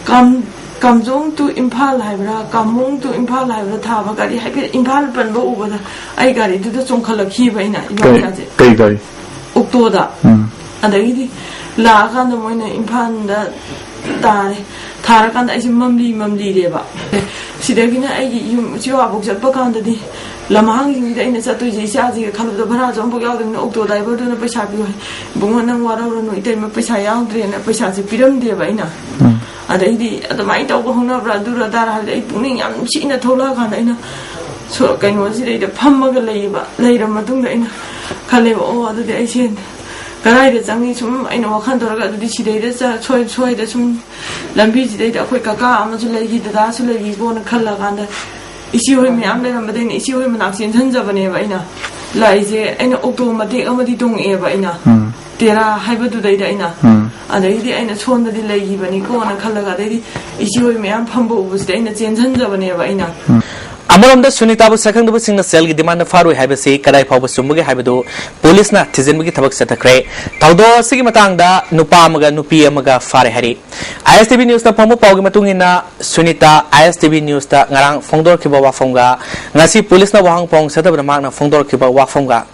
ꯀꯥꯝ-, ꯀꯥꯝꯖꯣꯡ to ꯏꯝꯐꯥꯜ ꯍꯥꯏꯕ꯭ꯔꯥ, ꯀꯥꯝꯃꯣꯡ to ꯏꯝꯐꯥꯜ ꯍꯥꯏꯕ꯭ꯔꯥ ꯊꯥꯕ ꯒꯥꯔꯤ ꯍꯥꯏꯐꯦꯠ ꯏꯝꯐꯥꯜ ꯄꯟꯕ ꯎꯕꯗ ꯑꯩ ꯒꯥꯔꯤꯗꯨꯗ ꯆꯣꯡꯈꯠꯂꯛꯈꯤꯕ ꯑꯩꯅ, ꯀꯩ, ꯏꯕꯥꯅꯤꯁꯦ꯫ ꯀꯩ ꯒꯥꯔꯤ? ꯑꯣꯛꯇꯣꯗ꯫ ꯎꯝ꯫ ꯑꯗꯒꯤꯗꯤ ꯂꯥꯛꯑꯀꯥꯟꯗ ꯃꯣꯏꯅ ꯏꯝꯐꯥꯜꯗ ꯇꯥꯔꯦ꯫ ꯊꯥꯔꯀꯥꯟꯗ ꯑꯩꯁꯦ ꯃꯝꯂꯤ ꯃꯝꯂꯤꯔꯦꯕ꯫ ꯁꯤꯗꯒꯤꯅ ꯑꯩꯒꯤ ꯌꯨꯝ ꯎꯆꯤꯋꯥꯐꯧ ꯆꯠꯄ ꯀꯥꯟꯗꯗꯤ ꯂꯝꯍꯥꯡꯁꯤꯡꯁꯤꯗ ꯑꯩꯅ ꯆꯠꯇꯣꯏꯁꯦ ꯏꯆꯥꯁꯤꯒ ꯈꯜꯂꯨꯕꯗ ꯚꯔꯥꯁꯨ ꯑꯃꯐꯥꯎ ꯌꯥꯎꯗꯕꯅꯤꯅ ꯑꯣꯛꯇꯣ ꯗ꯭ꯔꯥꯏꯚꯔꯗꯨꯅ ꯄꯩꯁꯥ ꯄꯤꯌꯨ ꯍꯥꯏ꯫ "ꯏꯕꯨꯡꯉꯣ, ꯅꯪ ꯋꯥꯔꯧꯔꯅꯨ, ꯏꯇꯩꯃ ꯄꯩꯁꯥ ꯌꯥꯎꯗ꯭ꯔꯦꯅ" ꯄꯩꯁꯥꯁꯦ ꯄꯤꯔꯝꯗꯦꯕ ꯑꯩꯅ꯫ ꯎꯝ꯫ ꯑꯗꯩꯗꯤ ꯑꯗꯨꯃꯥꯏꯅ ꯇꯧꯕ ꯍꯧꯅꯕ꯭ꯔꯥ, ꯑꯗꯨꯔ ꯑꯗꯥꯔ ꯍꯥꯏꯕꯗꯤ ꯑꯩ ꯄꯨꯛꯅꯤꯡ ꯌꯥꯝ ꯅꯨꯡꯁꯤꯅ ꯊꯣꯛꯂꯛꯑꯀꯥꯟꯗ ꯑꯩꯅ ꯁꯣ-, ꯀꯩꯅꯣꯁꯤꯗꯩꯗ ꯐꯝꯃꯒ ꯂꯩꯌꯦꯕ꯫ ꯂꯩꯔ ꯃꯇꯨꯡꯗ ꯑꯩꯅ ꯈꯜꯂꯦꯕ, "ꯑꯣ, ꯑꯗꯨꯗꯤ ꯑꯩꯁꯦ ꯀꯗꯥꯏꯗ ꯆꯪꯉꯤ?" ꯁꯨꯝ ꯑꯩꯅ ꯋꯥꯈꯜ ꯇꯧꯔꯒ, "ꯑꯗꯨꯗꯤ ꯁꯤꯗꯩꯗ ꯆ-, ꯁꯣꯏ-, ꯁꯣꯏꯗ ꯁꯨꯝ ꯂꯝꯕꯤꯁꯤꯗꯩꯗ ꯑꯩꯈꯣꯏ ꯀꯀꯥ ꯑꯃꯁꯨ ꯂꯩꯈꯤ, ꯗꯗꯥꯁꯨ ꯂꯩꯈꯤꯀꯣꯅ ꯈꯜꯂꯀꯥꯟꯗ ꯏꯆꯦ ꯍꯣꯏ ꯃꯌꯥꯝ ꯂꯩꯔꯝꯕꯗꯩꯅ ꯏꯆꯦ ꯍꯣꯏ ꯃꯅꯥꯛ ꯆꯦꯟꯁꯤꯟꯖꯕꯅꯦꯕ ꯑꯩꯅ ꯂꯥꯛꯏꯁꯦ꯫ ꯑꯩꯅ ꯑꯣꯛꯇꯣ ꯃꯇꯦꯛ ꯑꯃꯗꯤ ꯇꯣꯡꯉꯛꯑꯦꯕ ꯑꯩꯅ꯫ ꯎꯝ꯫ ꯇꯦꯔꯥ ꯍꯥꯏꯕꯗꯨꯗꯩꯗ ꯑꯩꯅ꯫ ꯎꯝ꯫ ꯑꯗꯩꯗꯤ ꯑꯩꯅ ꯁꯣꯝꯗꯗꯤ ꯂꯩꯈꯤꯕꯅꯤꯀꯣꯅ ꯈꯜꯂꯒ, ꯑꯗꯩꯗꯤ ꯏꯆꯦ ꯍꯣꯏ ꯃꯌꯥꯝ ꯐꯝꯕ ꯎꯕꯁꯤꯗ ꯑꯩꯅ ꯆꯦꯟꯁꯤꯟꯖꯕꯅꯦꯕ ꯑꯩꯅ꯫ ꯎꯝ꯫ ꯑꯃꯔꯣꯝꯗ ꯁꯨꯅꯤꯇꯥꯕꯨ ꯁꯛꯈꯪꯗꯕꯁꯤꯡꯅ ꯁꯦꯜꯒꯤ ꯗꯤꯃꯥꯟꯗ ꯐꯥꯔꯨꯏ ꯍꯥꯏꯕꯁꯤ ꯀꯗꯥꯏ ꯐꯥꯎꯕ ꯆꯨꯝꯕꯒꯦ ꯍꯥꯏꯕꯗꯨ ꯄꯨꯂꯤꯁꯅ ꯊꯤꯖꯤꯟꯕꯒꯤ ꯊꯕꯛ ꯆꯠꯊꯈ꯭ꯔꯦ꯫ ꯊꯧꯗꯣꯛ ꯑꯁꯤꯒꯤ ꯃꯇꯥꯡꯗ ꯅꯨꯄꯥ ꯑꯃꯒ ꯅꯨꯄꯤ ꯑꯃꯒ ꯐꯥꯔꯦ ꯍꯥꯏꯔꯤ꯫ ꯑꯥꯏ ꯑꯦꯁ ꯇꯤ ꯚꯤ ꯅ꯭ꯌꯨꯁꯅ ꯐꯪꯕ ꯄꯥꯎꯒꯤ ꯃꯇꯨꯡ ꯏꯟꯅ, ꯁꯨꯅꯤꯇꯥ ꯑꯥꯏ ꯑꯦꯁ ꯇꯤ ꯚꯤ ꯅ꯭ꯌꯨꯁꯇ ꯉꯔꯥꯡ ꯐꯣꯡꯗꯣꯔꯛꯈꯤꯕ ꯋꯥꯐꯝꯒ ꯉꯁꯤ ꯄꯨꯂꯤꯁꯅ ꯋꯥꯍꯪ ꯄꯥꯎꯍꯪ ꯆꯠꯊꯕꯗ ꯃꯍꯥꯛꯅ ꯐꯣꯡꯗꯣꯔꯛꯈꯤꯕ ꯋꯥꯐꯝꯒ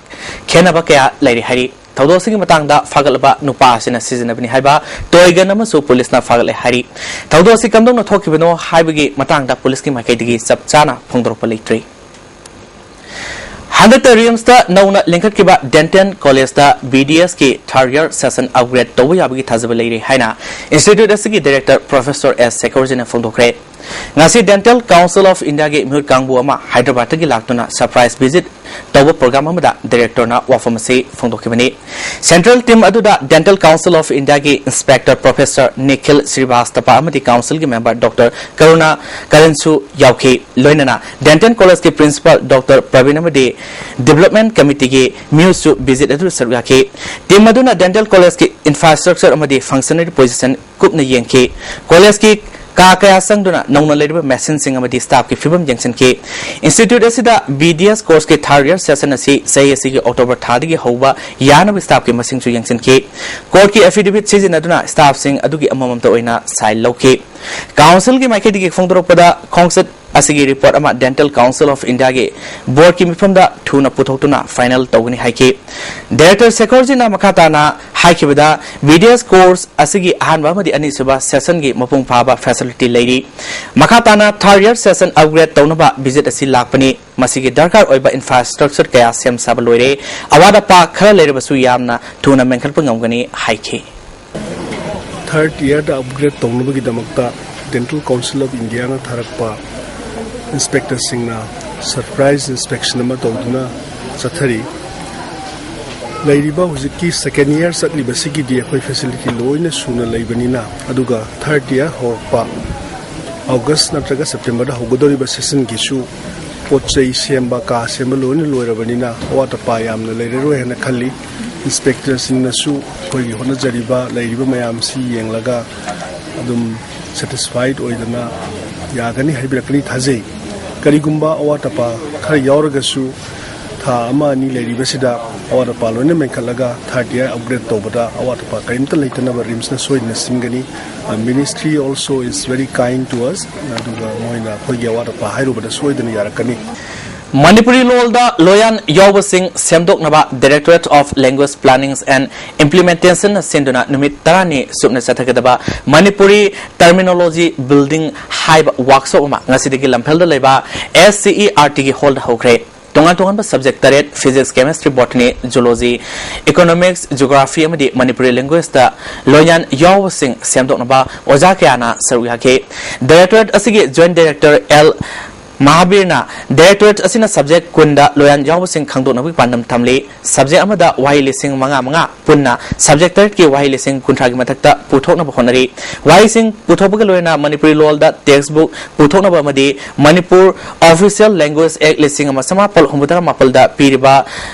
ꯈꯦꯠꯅꯕ ꯀꯌꯥ ꯂꯩꯔꯤ ꯍꯥꯏꯔꯤ꯫ ꯊꯧꯗꯣꯛ ꯑꯁꯤꯒꯤ ꯃꯇꯥꯡꯗ ꯐꯥꯒꯠꯂꯕ ꯅꯨꯄꯥ ꯑꯁꯤꯅ ꯁꯤꯖꯤꯟꯅꯕꯅꯤ ꯍꯥꯏꯕ ꯇꯣꯏ ꯒꯟ ꯑꯃꯁꯨ ꯄꯨꯂꯤꯁꯅ ꯐꯥꯒꯠꯂꯦ ꯍꯥꯏꯔꯤ꯫ ꯊꯧꯗꯣꯛ ꯑꯁꯤ ꯀꯝꯗꯧꯅ ꯊꯣꯛꯈꯤꯕꯅꯣ ꯍꯥꯏꯕꯒꯤ ꯃꯇꯥꯡꯗ ꯄꯨꯂꯤꯁꯀꯤ ꯃꯥꯏꯀꯩꯗꯒꯤ ꯆꯞ ꯆꯥꯅ ꯐꯣꯡꯗꯣꯔꯛꯄ ꯂꯩꯇ꯭ꯔꯤ꯫ ꯍꯟꯗꯛꯇ ꯔꯤꯝꯁꯇ ꯅꯧꯅ ꯂꯤꯡꯈꯠꯈꯤꯕ ꯗꯦꯟꯇꯦꯜ ꯀꯣꯂꯦꯖꯇ ꯕꯤ ꯗꯤ ꯑꯦꯁꯀꯤ ꯊꯥꯔꯗ ꯏꯌꯥꯔ ꯁꯦꯁꯟ ꯑꯞꯒ꯭ꯔꯦꯗ ꯇꯧꯕ ꯌꯥꯕꯒꯤ ꯊꯥꯖꯕ ꯂꯩꯔꯦ ꯍꯥꯏꯅ ꯏꯟꯁꯇꯤꯇ꯭ꯌꯨꯠ ꯑꯁꯤꯒꯤ ꯗꯥꯏꯔꯦꯛꯇꯔ ꯄ꯭ꯔꯣꯐꯦꯁꯔ ꯑꯦꯁ ꯁꯦꯈꯣꯔꯖꯤꯅ ꯐꯣꯡꯗꯣꯛꯈ꯭ꯔꯦ꯫ ꯉꯁꯤ ꯗꯦꯟꯇꯦꯜ ꯀꯥꯎꯟꯁꯤꯜ ꯑꯣꯐ ꯏꯟꯗꯤꯌꯥꯒꯤ ꯃꯤꯍꯨꯠ ꯀꯥꯡꯕꯨ ꯑꯃ ꯍꯥꯏꯗ꯭ꯔꯕꯥꯗꯇꯒꯤ ꯂꯥꯛꯇꯨꯅ ꯁꯔꯄ꯭ꯔꯥꯏꯖ ꯚꯤꯖꯤꯠ ꯇꯧꯕ ꯄ꯭ꯔꯣꯒ꯭ꯔꯥꯝ ꯑꯃꯗ ꯗꯥꯏꯔꯦꯛꯇꯔꯅ ꯋꯥꯐꯝ ꯑꯁꯤ ꯐꯣꯡꯗꯣꯛꯈꯤꯕꯅꯤ꯫ ꯁꯦꯟꯇ꯭ꯔꯦꯜ ꯇꯤꯝ ꯑꯗꯨꯗ ꯗꯦꯟꯇꯦꯜ ꯀꯥꯎꯟꯁꯤꯜ ꯑꯣꯐ ꯏꯟꯗꯤꯌꯥꯒꯤ ꯏꯟꯁꯄꯦꯛꯇꯔ ꯄ꯭ꯔꯣꯐꯦꯁꯔ ꯅꯤꯈꯤꯜ ꯁ꯭ꯔꯤꯚꯥꯁꯇꯄꯥ ꯑꯃꯗꯤ ꯀꯥꯎꯟꯁꯤꯜꯒꯤ ꯃꯦꯝꯕꯔ ꯗꯣꯛꯇꯔ ꯀꯔꯨꯅꯥ ꯀꯔꯟꯁꯨ ꯌꯥꯎꯈꯤ꯫ ꯂꯣꯏꯅꯅ ꯗꯦꯟꯇꯦꯜ ꯀꯣꯂꯦꯖꯀꯤ ꯄ꯭ꯔꯤꯟꯁꯤꯄꯥꯜ ꯗꯣꯛꯇꯔ ꯄ꯭ꯔꯕꯤꯟ ꯑꯃꯗꯤ ꯗꯤꯕꯦꯂꯞꯃꯦꯟ ꯀꯃꯤꯇꯤꯒꯤ ꯃꯤꯍꯨꯠꯁꯨ ꯚꯤꯖꯤꯠ ꯑꯗꯨꯗ ꯁꯔꯨꯛ ꯌꯥꯈꯤ꯫ ꯇꯤꯝ ꯑꯗꯨꯅ ꯗꯦꯟꯇꯦꯜ ꯀꯣꯂꯦꯖꯀꯤ ꯏꯟꯐ꯭ꯔꯥꯁ꯭ꯇ꯭ꯔꯛꯆꯔ ꯑꯃꯗꯤ ꯐꯪꯁꯅꯔꯤ ꯄꯣꯖꯤꯁꯟ ꯀꯨꯞꯅ ꯌꯦꯡꯈꯤ꯫ ꯀꯣꯂꯦꯖꯀꯤ ꯀꯥ ꯀꯌꯥ ꯆꯪꯗꯨꯅ ꯅꯧꯅ ꯂꯩꯔꯤꯕ ꯃꯦꯁꯤꯟꯁꯤꯡ ꯑꯃꯗꯤ ꯁ꯭ꯇꯥꯐꯀꯤ ꯐꯤꯕꯝ ꯌꯦꯡꯁꯤꯟꯈꯤ꯫ ꯏꯟꯁꯇꯤꯇ꯭ꯌꯨꯠ ꯑꯁꯤꯗ ꯕꯤ ꯗꯤ ꯑꯦꯁ ꯀꯣꯔꯁꯀꯤ ꯊꯥꯔꯗ ꯏꯌꯥꯔ ꯁꯦꯁꯟ ꯑꯁꯤ ꯆꯍꯤ ꯑꯁꯤꯒꯤ ꯑꯣꯛꯇꯣꯕꯔ ꯊꯥꯗꯒꯤ ꯍꯧꯕ ꯌꯥꯅꯕ ꯁ꯭ꯇꯥꯐꯀꯤ ꯃꯁꯤꯡꯁꯨ ꯌꯦꯡꯁꯤꯟꯈꯤ꯫ ꯀꯣꯔꯠꯀꯤ ꯑꯦꯐꯤꯗꯦꯚꯤꯠ ꯁꯤꯖꯤꯟꯅꯗꯨꯅ ꯁ꯭ꯇꯥꯐꯁꯤꯡ ꯑꯗꯨꯒꯤ ꯑꯃꯃꯝꯇ ꯑꯣꯏꯅ ꯁꯥꯏꯟ ꯂꯧꯈꯤ꯫ ꯀꯥꯎꯟꯁꯤꯜꯒꯤ ꯃꯥꯏꯀꯩꯗꯒꯤ ꯐꯣꯡꯗꯣꯔꯛꯄꯗ ꯈꯣꯡꯆꯠ ꯑꯁꯤꯒꯤ ꯔꯤꯄꯣꯔꯠ ꯑꯃ ꯗꯦꯟꯇꯦꯜ ꯀꯥꯎꯟꯁꯤꯜ ꯑꯣꯐ ꯏꯟꯗꯤꯌꯥꯒꯤ ꯕꯣꯔꯗꯀꯤ ꯃꯤꯐꯝꯗ ꯊꯨꯅ ꯄꯨꯊꯣꯛꯇꯨꯅ ꯐꯥꯏꯅꯦꯜ ꯇꯧꯒꯅꯤ ꯍꯥꯏꯈꯤ꯫ ꯗꯥꯏꯔꯦꯛꯇꯔ ꯁꯦꯈꯣꯔꯖꯤꯅ ꯃꯈꯥ ꯇꯥꯅ ꯍꯥꯏꯈꯤꯕꯗ, ꯕꯤ ꯗꯤ ꯑꯦꯁ ꯀꯣꯔꯁ ꯑꯁꯤꯒꯤ ꯑꯍꯥꯟꯕ ꯑꯃꯗꯤ ꯑꯅꯤꯁꯨꯕ ꯁꯦꯁꯟꯒꯤ ꯃꯄꯨꯡ ꯐꯥꯕ ꯐꯦꯁꯤꯂꯤꯇꯤ ꯂꯩꯔꯤ꯫ ꯃꯈꯥ ꯇꯥꯅ ꯊꯥꯔꯗ ꯏꯌꯥꯔ ꯁꯦꯁꯟ ꯑꯞꯒ꯭ꯔꯦꯗ ꯇꯧꯅꯕ ꯚꯤꯖꯤꯠ ꯑꯁꯤ ꯂꯥꯛꯄꯅꯤ꯫ ꯃꯁꯤꯒꯤ ꯗꯔꯀꯥꯔ ꯑꯣꯏꯕ ꯏꯟꯐ꯭ꯔꯥꯁ꯭ꯇ꯭ꯔꯛꯆꯔ ꯀꯌꯥ ꯁꯦꯝ ꯁꯥꯕ ꯂꯣꯏꯔꯦ꯫ ꯑꯋꯥꯠ ꯑꯄꯥ ꯈꯔ ꯂꯩꯔꯕꯁꯨ ꯌꯥꯝꯅ ꯊꯨꯅ ꯃꯦꯟꯈꯠꯄ ꯉꯝꯒꯅꯤ ꯍꯥꯏꯈꯤ꯫ ꯊꯥꯔꯗ ꯏꯌꯥꯔꯗ ꯑꯞꯒ꯭ꯔꯦꯗ ꯇꯧꯅꯕꯒꯤꯗꯃꯛꯇ ꯗꯦꯟꯇꯦꯜ ꯀꯥꯎꯟꯁꯤꯜ ꯑꯣꯐ ꯏꯟꯗꯤꯌꯥꯅ ꯊꯥꯔꯛꯄ ꯏꯟꯁꯄꯦꯛꯇꯔꯁꯤꯡꯅ Surprise inspection ꯑꯃ ꯇꯧꯗꯨꯅ ꯆꯠꯊꯔꯤ꯫ ꯂꯩꯔꯤꯕ ꯍꯧꯖꯤꯛꯀꯤ second year ꯆꯠꯂꯤꯕꯁꯤꯒꯤꯗꯤ ꯑꯩꯈꯣꯏ facility ꯂꯣꯏꯅ ꯁꯨꯅ ꯂꯩꯕꯅꯤꯅ, ꯑꯗꯨꯒ third year ꯍꯧꯔꯛꯄ August ꯅꯠꯇ꯭ꯔꯒ September ꯗ ꯍꯧꯒꯗꯧꯔꯤꯕ session ꯒꯤꯁꯨ ꯄꯣꯠ ꯆꯩ ꯁꯦꯝꯕ, ꯀꯥ ꯁꯦꯝꯕ ꯂꯣꯏꯅ ꯂꯣꯏꯔꯕꯅꯤꯅ ꯑꯋꯥꯠ ꯑꯄꯥ ꯌꯥꯝꯅ ꯂꯩꯔꯔꯣꯏ ꯍꯥꯏꯅ ꯈꯜꯂꯤ꯫ Inspector ꯁꯤꯡꯅꯁꯨ ꯑꯩꯈꯣꯏꯒꯤ ꯍꯣꯠꯅꯖꯔꯤꯕ, ꯂꯩꯔꯤꯕ ꯃꯌꯥꯝꯁꯤ ꯌꯦꯡꯂꯒ ꯑꯗꯨꯝ satisfied ꯑꯣꯏꯗꯅ ꯌꯥꯒꯅꯤ ꯍꯥꯏꯕꯤꯔꯛꯀꯅꯤ ꯊꯥꯖꯩ꯫ ꯀꯔꯤꯒꯨꯝꯕ ꯑꯋꯥꯠ ꯑꯄꯥ ꯈꯔ ꯌꯥꯎꯔꯒꯁꯨ ꯊꯥ ꯑꯃ ꯑꯅꯤ ꯂꯩꯔꯤꯕꯁꯤꯗ ꯑꯋꯥꯠ ꯑꯄꯥ ꯂꯣꯏꯅ ꯃꯦꯟꯈꯠꯂꯒ third year upgrade ꯇꯧꯕꯗ ꯑꯋꯥꯠ ꯑꯄꯥ ꯀꯔꯤꯝꯇ ꯂꯩꯇꯅꯕ ꯔꯤꯝꯁꯅ ꯁꯣꯏꯗꯅ ꯁꯤꯟꯒꯅꯤ꯫ Ministry also is very kind to us, ꯑꯗꯨꯒ ꯃꯣꯏꯅ ꯑꯩꯈꯣꯏꯒꯤ ꯑꯋꯥꯠ ꯑꯄꯥ ꯍꯥꯏꯔꯨꯕꯗ ꯁꯣꯏꯗꯅ ꯌꯥꯔꯛꯀꯅꯤ꯫ ꯃꯅꯤꯄꯨꯔꯤ ꯂꯣꯜꯗ ꯂꯣꯌꯥꯟ ꯌꯥꯎꯕꯁꯤꯡ ꯁꯦꯝꯗꯣꯛꯅꯕ Directorate of Language Planning and Implementation ꯅ ꯁꯤꯟꯗꯨꯅ ꯅꯨꯃꯤꯠ ꯇꯔꯥꯅꯤ ꯆꯨꯞꯅ ꯆꯠꯊꯒꯗꯕ ꯃꯅꯤꯄꯨꯔꯤ Terminology Building ꯍꯥꯏꯕ workshop ꯑꯃ ꯉꯁꯤꯗꯒꯤ ꯂꯝꯐꯦꯜꯗ ꯂꯩꯕ S C E R T ꯒꯤ hall ꯗ ꯍꯧꯈ꯭ꯔꯦ꯫ ꯇꯣꯉꯥꯟ ꯇꯣꯉꯥꯟꯕ subject ꯇꯔꯦꯠ, Physics, Chemistry, Botany, Zoology, Economics, Geography ꯑꯃꯗꯤ ꯃꯅꯤꯄꯨꯔꯤ language ꯇ ꯂꯣꯌꯥꯟ ꯌꯥꯎꯕꯁꯤꯡ ꯁꯦꯝꯗꯣꯛꯅꯕ ꯑꯣꯖꯥ ꯀꯌꯥꯅ ꯁꯔꯨꯛ ꯌꯥꯈꯤ꯫ Directorate ꯑꯁꯤꯒꯤ Joint Director L ꯃꯍꯥꯕꯤꯔꯅ Directorate ꯑꯁꯤꯅ subject ꯀꯨꯟꯗ ꯂꯣꯌꯥꯟ ꯌꯥꯎꯕꯁꯤꯡ ꯈꯪꯗꯣꯛꯅꯕꯒꯤ ꯄꯥꯟꯗꯝ ꯊꯝꯂꯤ꯫ Subject ꯑꯃꯗ ꯋꯥꯍꯩ ꯂꯤꯁꯤꯡ ꯃꯉꯥ ꯃꯉꯥ ꯄꯨꯟꯅ subject ꯇꯔꯦꯠꯀꯤ ꯋꯥꯍꯩ ꯂꯤꯁꯤꯡ ꯀꯨꯟꯊ꯭ꯔꯥꯒꯤ ꯃꯊꯛꯇ ꯄꯨꯊꯣꯛꯅꯕ ꯍꯣꯠꯅꯔꯤ꯫ ꯋꯥꯍꯩꯁꯤꯡ ꯄꯨꯊꯣꯛꯄꯒ ꯂꯣꯏꯅꯅ ꯃꯅꯤꯄꯨꯔꯤ ꯂꯣꯜꯗ textbook ꯄꯨꯊꯣꯛꯅꯕ ꯑꯃꯗꯤ ꯃꯅꯤꯄꯨꯔ Official Language Act ꯂꯤꯁꯤꯡ ꯑꯃ ꯆꯃꯥꯄꯜ ꯍꯨꯝꯐꯨꯇꯔꯥ ꯃꯥꯄꯜꯗ ꯄꯤꯔꯤꯕ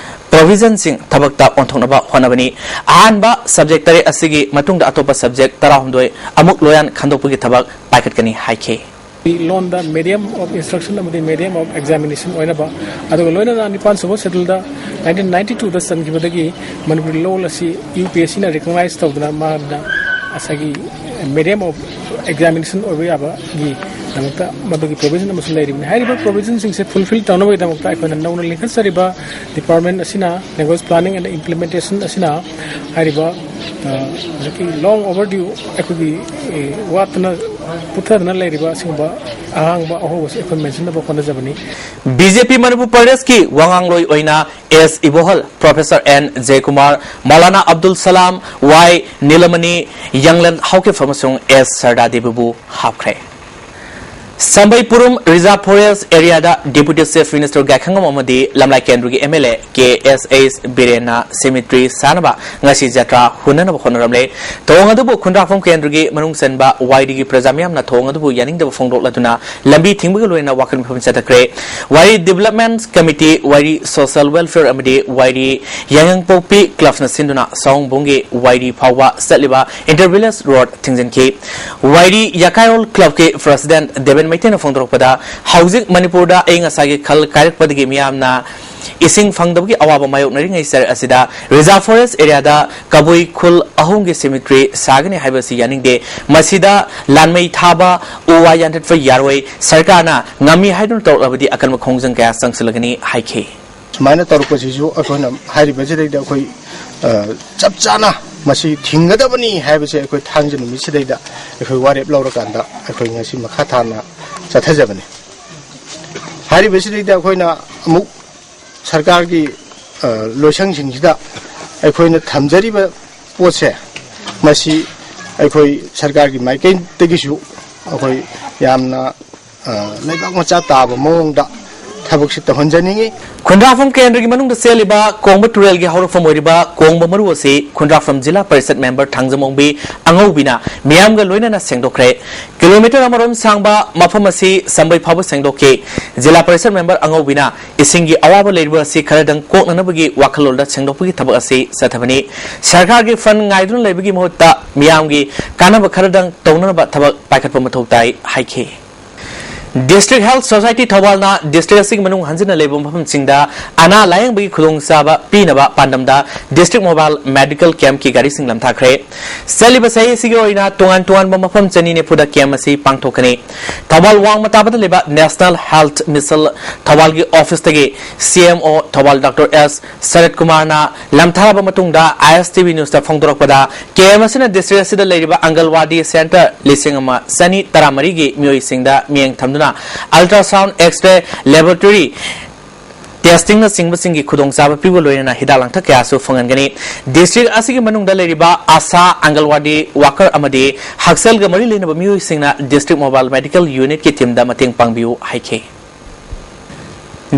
provision ꯁꯤꯡ ꯊꯕꯛꯇ ꯑꯣꯟꯊꯣꯛꯅꯕ ꯍꯣꯠꯅꯕꯅꯤ꯫ ꯑꯍꯥꯟꯕ subject ꯇꯔꯦꯠ ꯑꯁꯤꯒꯤ ꯃꯇꯨꯡꯗ ꯑꯇꯣꯞꯄ subject ꯇꯔꯥꯍꯨꯝꯗꯣꯏ ꯑꯃꯨꯛ ꯂꯣꯌꯥꯟ ꯈꯟꯗꯣꯛꯄꯒꯤ ꯊꯕꯛ ꯄꯥꯏꯈꯠꯀꯅꯤ ꯍꯥꯏꯈꯤ꯫ ꯂꯣꯟꯗ medium of instruction ꯑꯃꯗꯤ medium of examination ꯑꯣꯏꯅꯕ, ꯑꯗꯨꯒ ꯂꯣꯏꯅꯅ ꯅꯤꯄꯥꯟ ꯁꯨꯕ schedule ꯗ nineteen ninety two ꯗ ꯆꯟꯈꯤꯕꯗꯒꯤ ꯃꯅꯤꯄꯨꯔꯤ ꯂꯣꯜ ꯑꯁꯤ U P S C ꯅ recognize ꯇꯧꯗꯨꯅ ꯃꯥꯅ ꯉꯁꯥꯏꯒꯤ medium of examination ꯑꯣꯏꯕ ꯌꯥꯕꯒꯤ ꯗꯃꯛꯇ ꯃꯗꯨꯒꯤ provision ꯑꯃꯁꯨ ꯂꯩꯔꯤꯕꯅꯤ꯫ ꯍꯥꯏꯔꯤꯕ provision ꯁꯤꯡꯁꯦ fulfill ꯇꯧꯅꯕꯒꯤꯗꯃꯛꯇ ꯑꯩꯈꯣꯏꯅ ꯅꯧꯅ ꯂꯤꯡꯈꯠꯆꯔꯤꯕ department ꯑꯁꯤꯅ, Language Planning and Implementation ꯑꯁꯤꯅ ꯍꯥꯏꯔꯤꯕ, ꯑ, ꯍꯧꯖꯤꯛꯀꯤ long overdue ꯑꯩꯈꯣꯏꯒꯤ, ꯑꯦ, ꯋꯥꯠꯇꯅ ꯄꯨꯊꯗꯅ ꯂꯩꯔꯤꯕ ꯑꯁꯤꯒꯨꯝꯕ ꯑꯍꯥꯡꯕ ꯑꯍꯣꯕꯁꯤ ꯑꯩꯈꯣꯏ ꯃꯦꯟꯁꯤꯟꯅꯕ ꯍꯣꯠꯅꯖꯕꯅꯤ꯫ B J P ꯃꯅꯤꯄꯨꯔ ꯄ꯭ꯔꯗꯦꯁꯀꯤ ꯋꯥꯉꯥꯡꯂꯣꯏ ꯑꯣꯏꯅ S ꯏꯕꯣꯍꯜ, Professor N ꯖꯌꯀꯨꯃꯥꯔ, Maulana Abdul ꯁꯂꯥꯝ, Y ꯅꯤꯂꯃꯅꯤ, ꯌꯪꯂꯦꯟ ꯍꯥꯎꯀꯤꯞ ꯑꯃꯁꯨꯡ S ꯁꯔꯗꯥ ꯗꯦꯕꯤꯕꯨ ꯍꯥꯞꯈ꯭ꯔꯦ꯫ ꯁꯝꯕꯩꯄꯨꯔꯨꯝ Reserve Forest Area ꯗ Deputy Chief Minister ꯒꯥꯏꯈꯪꯉꯝ ꯑꯃꯗꯤ ꯂꯝꯂꯥꯏ ꯀꯦꯟꯗ꯭ꯔꯒꯤ M L A K S H ꯕꯤꯔꯦꯟꯅ cemetery ꯁꯥꯅꯕ ꯉꯁꯤ ꯖꯇ꯭ꯔꯥ ꯍꯨꯟꯅꯅꯕ ꯍꯣꯠꯅꯔꯝꯂꯦ꯫ ꯊꯧꯑꯣꯡ ꯑꯗꯨꯕꯨ ꯈꯨꯟꯗ꯭ꯔꯥꯛꯐꯝ ꯀꯦꯟꯗ꯭ꯔꯒꯤ ꯃꯅꯨꯡ ꯆꯟꯕ ꯋꯥꯏꯔꯤꯒꯤ ꯄ꯭ꯔꯖꯥ ꯃꯤꯌꯥꯝꯅ ꯊꯧꯑꯣꯡ ꯑꯗꯨꯕꯨ ꯌꯥꯅꯤꯡꯗꯕ ꯐꯣꯡꯗꯣꯛꯂꯗꯨꯅ ꯂꯝꯕꯤ ꯊꯤꯡꯕꯒ ꯂꯣꯏꯅꯅ ꯋꯥꯀꯠ ꯃꯤꯐꯝ ꯆꯠꯊꯈ꯭ꯔꯦ꯫ ꯋꯥꯏꯔꯤ Development Committee, ꯋꯥꯏꯔꯤ Social Welfare ꯑꯃꯗꯤ ꯋꯥꯏꯔꯤ ꯌꯥꯏꯉꯪꯄꯣꯛꯄꯤ Club ꯅ ꯁꯤꯟꯗꯨꯅ ꯁꯥꯋꯣꯡꯕꯨꯡꯒꯤ ꯋꯥꯏꯔꯤ ꯐꯥꯎꯕ ꯆꯠꯂꯤꯕ Inter Village Road ꯊꯤꯡꯖꯤꯟꯈꯤ꯫ ꯋꯥꯏꯔꯤ ꯌꯥꯀꯥꯏꯔꯣꯜ Club ꯀꯤ President ꯗꯦꯕꯦꯟ ꯃꯩꯇꯩꯅ ꯐꯣꯡꯗꯣꯔꯛꯄꯗ, ꯍꯧꯖꯤꯛ ꯃꯅꯤꯄꯨꯔꯗ ꯑꯏꯪ ꯑꯁꯥꯒꯤ ꯈꯜ ꯀꯥꯏꯔꯛꯄꯗꯒꯤ ꯃꯤꯌꯥꯝꯅ ꯏꯁꯤꯡ ꯐꯪꯗꯕꯒꯤ ꯑꯋꯥꯕ ꯃꯥꯌꯣꯛꯅꯔꯤꯉꯩ ꯆꯔꯛ ꯑꯁꯤꯗ Reserve Forest Area ꯗ ꯀꯕꯨꯏ ꯈꯨꯜ ꯑꯍꯨꯝꯒꯤ cemetery ꯁꯥꯒꯅꯤ ꯍꯥꯏꯕꯁꯤ ꯌꯥꯅꯤꯡꯗꯦ꯫ ꯃꯁꯤꯗ ꯂꯥꯟꯃꯩ ꯊꯥꯕ, ꯎ ꯋꯥ ꯌꯥꯟꯊꯠꯄ ꯌꯥꯔꯣꯏ꯫ ꯁꯔꯀꯥꯔꯅ ꯉꯝꯃꯤ ꯍꯥꯏꯗꯨꯅ ꯇꯧꯔꯛꯂꯕꯗꯤ ꯑꯀꯟꯕ ꯈꯣꯡꯖꯪ ꯀꯌꯥ ꯆꯪꯁꯤꯜꯂꯒꯅꯤ ꯍꯥꯏꯈꯤ꯫ ꯁꯨꯃꯥꯏꯅ ꯇꯧꯔꯛꯄꯁꯤꯁꯨ ꯑꯩꯈꯣꯏꯅ ꯍꯥꯏꯔꯤꯕꯁꯤꯗꯩꯗ ꯑꯩꯈꯣꯏ, ꯑ, ꯆꯞ ꯆꯥꯅ ꯃꯁꯤ ꯊꯤꯡꯒꯗꯕꯅꯤ ꯍꯥꯏꯕꯁꯦ ꯑꯩꯈꯣꯏ ꯊꯥꯡꯖ ꯅꯨꯃꯤꯠꯁꯤꯗꯩꯗ ꯑꯩꯈꯣꯏ ꯋꯥꯔꯦꯞ ꯂꯧꯔꯀꯥꯟꯗ ꯑꯩꯈꯣꯏ ꯉꯁꯤ ꯃꯈꯥ ꯇꯥꯅ ꯆꯠꯊꯖꯕꯅꯤ꯫ ꯍꯥꯏꯔꯤꯕꯁꯤꯗꯩꯗ ꯑꯩꯈꯣꯏꯅ ꯑꯃꯨꯛ ꯁꯔꯀꯥꯔꯒꯤ, ꯑ, ꯂꯣꯏꯁꯪꯁꯤꯡꯁꯤꯗ ꯑꯩꯈꯣꯏꯅ ꯊꯝꯖꯔꯤꯕ ꯄꯣꯠꯁꯦ, ꯃꯁꯤ ꯑꯩꯈꯣꯏ ꯁꯔꯀꯥꯔꯒꯤ ꯃꯥꯏꯀꯩꯗꯒꯤꯁꯨ ꯑꯩꯈꯣꯏ ꯌꯥꯝꯅ, ꯑ, ꯂꯩꯕꯥꯛ ꯃꯆꯥ ꯇꯥꯕ ꯃꯑꯣꯡꯗ ꯊꯕꯛꯁꯤ ꯇꯧꯍꯟꯖꯅꯤꯡꯉꯤ꯫ ꯈꯨꯟꯗ꯭ꯔꯥꯛꯐꯝ ꯀꯦꯟꯗ꯭ꯔꯒꯤ ꯃꯅꯨꯡꯗ ꯆꯦꯜꯂꯤꯕ ꯀꯣꯡꯕ ꯇꯨꯔꯦꯜꯒꯤ ꯍꯧꯔꯛꯐꯝ ꯑꯣꯏꯔꯤꯕ ꯀꯣꯡꯕ ꯃꯔꯨ ꯑꯁꯤ ꯈꯨꯟꯗ꯭ꯔꯥꯛꯐꯝ ꯖꯤꯂꯥ ꯄꯔꯤꯁꯠ member ꯊꯥꯡꯖꯃꯣꯡꯕꯤ ꯑꯉꯧꯕꯤꯅ ꯃꯤꯌꯥꯝꯒ ꯂꯣꯏꯅꯅ ꯁꯦꯡꯗꯣꯛꯈ꯭ꯔꯦ꯫ Kilometre ꯑꯃꯔꯣꯝ ꯁꯥꯡꯕ ꯃꯐꯝ ꯑꯁꯤ ꯁꯝꯕꯩ ꯐꯥꯎꯕ ꯁꯦꯡꯗꯣꯛꯈꯤ꯫ ꯖꯤꯂꯥ ꯄꯔꯤꯁꯠ member ꯑꯉꯧꯕꯤꯅ ꯏꯁꯤꯡꯒꯤ ꯑꯋꯥꯕ ꯂꯩꯔꯤꯕ ꯑꯁꯤ ꯈꯔꯗꯪ ꯀꯣꯛꯅꯅꯕꯒꯤ ꯋꯥꯈꯜꯂꯣꯟꯗ ꯁꯦꯡꯗꯣꯛꯄꯒꯤ ꯊꯕꯛ ꯑꯁꯤ ꯆꯠꯊꯕꯅꯤ꯫ ꯁꯔꯀꯥꯔꯒꯤ fund ꯉꯥꯏꯗꯨꯅ ꯂꯩꯕꯒꯤ ꯃꯍꯨꯠꯇ ꯃꯤꯌꯥꯝꯒꯤ ꯀꯥꯟꯅꯕ ꯈꯔꯗꯪ ꯇꯧꯅꯅꯕ ꯊꯕꯛ ꯄꯥꯏꯈꯠꯄ ꯃꯊꯧ ꯇꯥꯏ ꯍꯥꯏꯈꯤ꯫ District Health Society ꯊꯧꯕꯥꯜꯅ district ꯑꯁꯤꯒꯤ ꯃꯅꯨꯡ ꯍꯟꯖꯤꯟꯅ ꯂꯩꯕ ꯃꯐꯝꯁꯤꯡꯗ ꯑꯅꯥ ꯂꯥꯌꯦꯡꯕꯒꯤ ꯈꯨꯗꯣꯡꯆꯥꯕ ꯄꯤꯅꯕ ꯄꯥꯟꯗꯝꯗ district mobile medical camp ꯀꯤ ꯒꯥꯔꯤꯁꯤꯡ ꯂꯝꯊꯥꯈ꯭ꯔꯦ꯫ ꯆꯠꯂꯤꯕ ꯆꯍꯤ ꯑꯁꯤꯒꯤ ꯑꯣꯏꯅ ꯇꯣꯉꯥꯟ ꯇꯣꯉꯥꯟꯕ ꯃꯐꯝ ꯆꯅꯤ ꯅꯤꯐꯨꯗ camp ꯑꯁꯤ ꯄꯥꯡꯊꯣꯛꯀꯅꯤ꯫ ꯊꯧꯕꯥꯜ ꯋꯥꯡꯃ ꯇꯥꯕꯗ ꯂꯩꯕ National Health Mission ꯊꯧꯕꯥꯜꯒꯤ office ꯇꯒꯤ C M O Thoubal Doctor S ꯁꯔꯠ ꯀꯨꯃꯥꯔꯅ ꯂꯝꯊꯥꯔꯕ ꯃꯇꯨꯡꯗ I S T V news ꯇ ꯐꯣꯡꯗꯣꯔꯛꯄꯗ, camp ꯑꯁꯤꯅ district ꯑꯁꯤꯗ ꯂꯩꯔꯤꯕ ꯑꯪꯒꯜꯋꯥꯗꯤ center ꯂꯤꯁꯤꯡ ꯑꯃ ꯆꯅꯤ ꯇꯔꯥꯃꯔꯤꯒꯤ ꯃꯤꯑꯣꯏꯁꯤꯡꯗ ꯃꯤꯠꯌꯦꯡ ꯊꯝꯗꯨꯅ ultrasound, X-ray, laboratory, ꯇꯦꯁꯇꯤꯡꯅꯆꯤꯡꯕꯁꯤꯡꯒꯤ ꯈꯨꯗꯣꯡꯆꯥꯕ ꯄꯤꯕ ꯂꯣꯏꯅꯅ ꯍꯤꯗꯥꯛ ꯂꯥꯡꯊꯛ ꯀꯌꯥꯁꯨ ꯐꯪꯍꯟꯒꯅꯤ꯫ ꯗꯤꯁꯇ꯭ꯔꯤꯛ ꯑꯁꯤꯒꯤ ꯃꯅꯨꯡꯗ ꯂꯩꯔꯤꯕ ꯑꯥꯁꯥ, ꯑꯪꯒꯜꯋꯥꯗꯤ ꯋꯥꯀꯔ ꯑꯃꯗꯤ ꯍꯛꯁꯦꯜꯒ ꯃꯔꯤ ꯂꯩꯅꯕ ꯃꯤꯑꯣꯏꯁꯤꯡꯅ ꯗꯤꯁꯇ꯭ꯔꯤꯛ ꯃꯣꯕꯥꯏꯜ ꯃꯦꯗꯤꯀꯦꯜ ꯌꯨꯅꯤꯠꯀꯤ ꯇꯤꯝꯗ ꯃꯇꯦꯡ ꯄꯥꯡꯕꯤꯌꯨ ꯍꯥꯏꯈꯤ꯫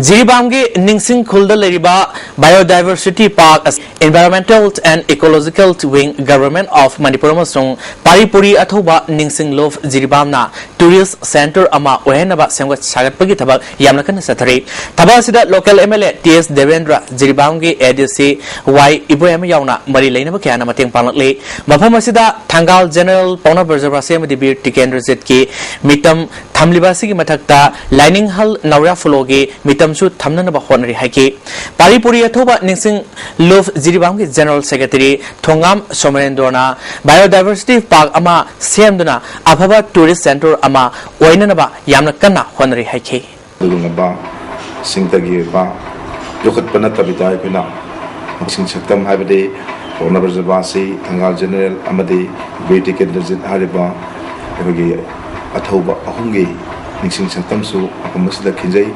ꯖꯤꯔꯤꯕꯥꯝꯒꯤ ꯅꯤꯡꯁꯤꯡ ꯈꯨꯜꯗ ꯂꯩꯔꯤꯕ Biodiversity Park ꯑꯁꯤ Environmental and Ecological Wing, Government of Manipur ꯑꯃꯁꯨꯡ ꯄꯥꯔꯤꯄꯨꯔꯤ ꯑꯊꯧꯕ ꯅꯤꯡꯁꯤꯡ ꯂꯣꯐ ꯖꯤꯔꯤꯕꯥꯝꯅ tourist centre ꯑꯃ ꯑꯣꯏꯍꯟꯅꯕ ꯁꯦꯝꯒꯠ ꯁꯥꯒꯠꯄꯒꯤ ꯊꯕꯛ ꯌꯥꯝꯅ ꯀꯟꯅ ꯆꯠꯊꯔꯤ꯫ ꯊꯕꯛ ꯑꯁꯤꯗ local M L A T S Debendra, ꯖꯤꯔꯤꯕꯥꯝꯒꯤ A D C Y ꯏꯕꯣꯌꯥꯏꯃ ꯌꯥꯎꯅ ꯃꯔꯤ ꯂꯩꯅꯕ ꯀꯌꯥꯅ ꯃꯇꯦꯡ ꯄꯥꯡꯂꯛꯂꯤ꯫ ꯃꯐꯝ ꯑꯁꯤꯗ ꯊꯪꯒꯥꯜ General ꯄꯥꯎꯅꯥ ꯕ꯭ꯔꯖꯕꯥꯁꯤ ꯑꯃꯗꯤ ꯕꯤꯔ ꯇꯤꯀꯦꯟꯗ꯭ꯔꯖꯤꯠꯀꯤ ꯃꯤꯇꯝ ꯊꯝꯂꯤꯕ ꯑꯁꯤꯒꯤ ꯃꯊꯛꯇ ꯂꯥꯏꯅꯤꯡꯍꯜ ꯅꯥꯎꯔꯤꯌꯥ ꯐꯨꯂꯣꯒꯤ ꯃꯤꯇꯝꯁꯨ ꯊꯝꯅꯅꯕ ꯍꯣꯠꯅꯔꯤ ꯍꯥꯏꯈꯤ꯫ ꯄꯥꯔꯤꯄꯨꯔꯤ ꯑꯊꯧꯕ ꯅꯤꯡꯁꯤꯡ ꯂꯨꯞ ꯖꯤꯔꯤꯕꯥꯝꯒꯤ General Secretary ꯊꯣꯉꯥꯝ ꯁꯣꯃꯔꯦꯟꯗ꯭ꯔꯣꯅ Biodiversity Park ꯑꯃ ꯁꯦꯝꯗꯨꯅ ꯑꯐꯕ tourist centre ꯑꯃ ꯑꯣꯏꯅꯅꯕ ꯌꯥꯝꯅ ꯀꯟꯅ ꯍꯣꯠꯅꯔꯤ ꯍꯥꯏꯈꯤ꯫ ꯑꯗꯨꯒꯨꯝꯂꯕ ꯁꯤꯡꯇꯒꯤ ꯑꯣꯏꯕ ꯌꯣꯛꯈꯠꯄ ꯅꯠꯇꯕꯤꯗ ꯑꯩꯈꯣꯏꯅ ꯅꯤꯡꯁꯤꯡ ꯁꯛꯇꯝ ꯍꯥꯏꯕꯗꯤ ꯄꯥꯎꯅꯥ ꯕ꯭ꯔꯖꯕꯥꯁꯤ, ꯊꯪꯒꯥꯜ General ꯑꯃꯗꯤ ꯕꯤꯔ ꯇꯤꯀꯦꯟꯗ꯭ꯔꯖꯤꯠ ꯍꯥꯏꯔꯤꯕ ꯑꯩꯈꯣꯏꯒꯤ ꯑꯊꯧꯕ ꯑꯍꯨꯝꯒꯤ ꯅꯤꯡꯁꯤꯡ ꯁꯛꯇꯝꯁꯨ ꯃꯐꯝ ꯑꯁꯤꯗ ꯈꯤꯟꯖꯩ꯫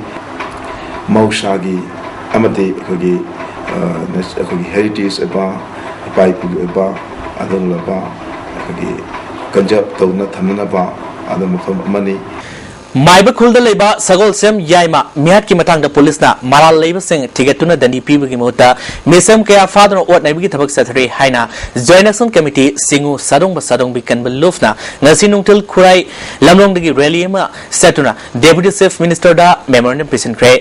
ꯃꯍꯧꯁꯥꯒꯤ ꯑꯃꯗꯤ ꯑꯩꯈꯣꯏꯒꯤ, ꯑ, ꯑꯩꯈꯣꯏꯒꯤ heritage ꯑꯣꯏꯕ, ꯏꯄꯥ ꯏꯄꯨꯒꯤ ꯑꯣꯏꯕ ꯑꯗꯨꯒꯨꯝꯂꯕ ꯑꯩꯈꯣꯏꯒꯤ conserve ꯇꯧꯗꯨꯅ ꯊꯝꯅꯅꯕ ꯑꯗꯨ ꯃꯐꯝ ꯑꯃꯅꯤ꯫ ꯃꯥꯏꯕ ꯈꯨꯜꯗ ꯂꯩꯕ ꯁꯒꯣꯜꯁꯦꯝ ꯌꯥꯏꯃ ꯃꯤꯍꯥꯠꯀꯤ ꯃꯇꯥꯡꯗ ꯄꯨꯂꯤꯁꯅ ꯃꯔꯥꯜ ꯂꯩꯕꯁꯤꯡ ꯊꯤꯒꯠꯇꯨꯅ ꯗꯟꯗꯤ ꯄꯤꯕꯒꯤ ꯃꯍꯨꯠꯇ ꯃꯤꯁꯦꯝ ꯀꯌꯥ ꯐꯥꯗꯨꯅ ꯑꯣꯠ ꯅꯩꯕꯒꯤ ꯊꯕꯛ ꯆꯠꯊꯔꯤ ꯍꯥꯏꯅ Joint Action Committee ꯁꯤꯡꯉꯨ ꯁꯥꯗꯣꯡꯕ ꯁꯥꯗꯣꯡꯕꯤ ꯀꯟꯕ ꯂꯨꯞꯅ ꯉꯁꯤ ꯅꯨꯡꯊꯤꯜ ꯈꯨꯔꯥꯏ ꯂꯝꯂꯣꯡꯗꯒꯤ rally ꯑꯃ ꯆꯠꯇꯨꯅ Deputy Chief Minister ꯗ memorandum ꯄꯤꯁꯤꯟꯈ꯭ꯔꯦ꯫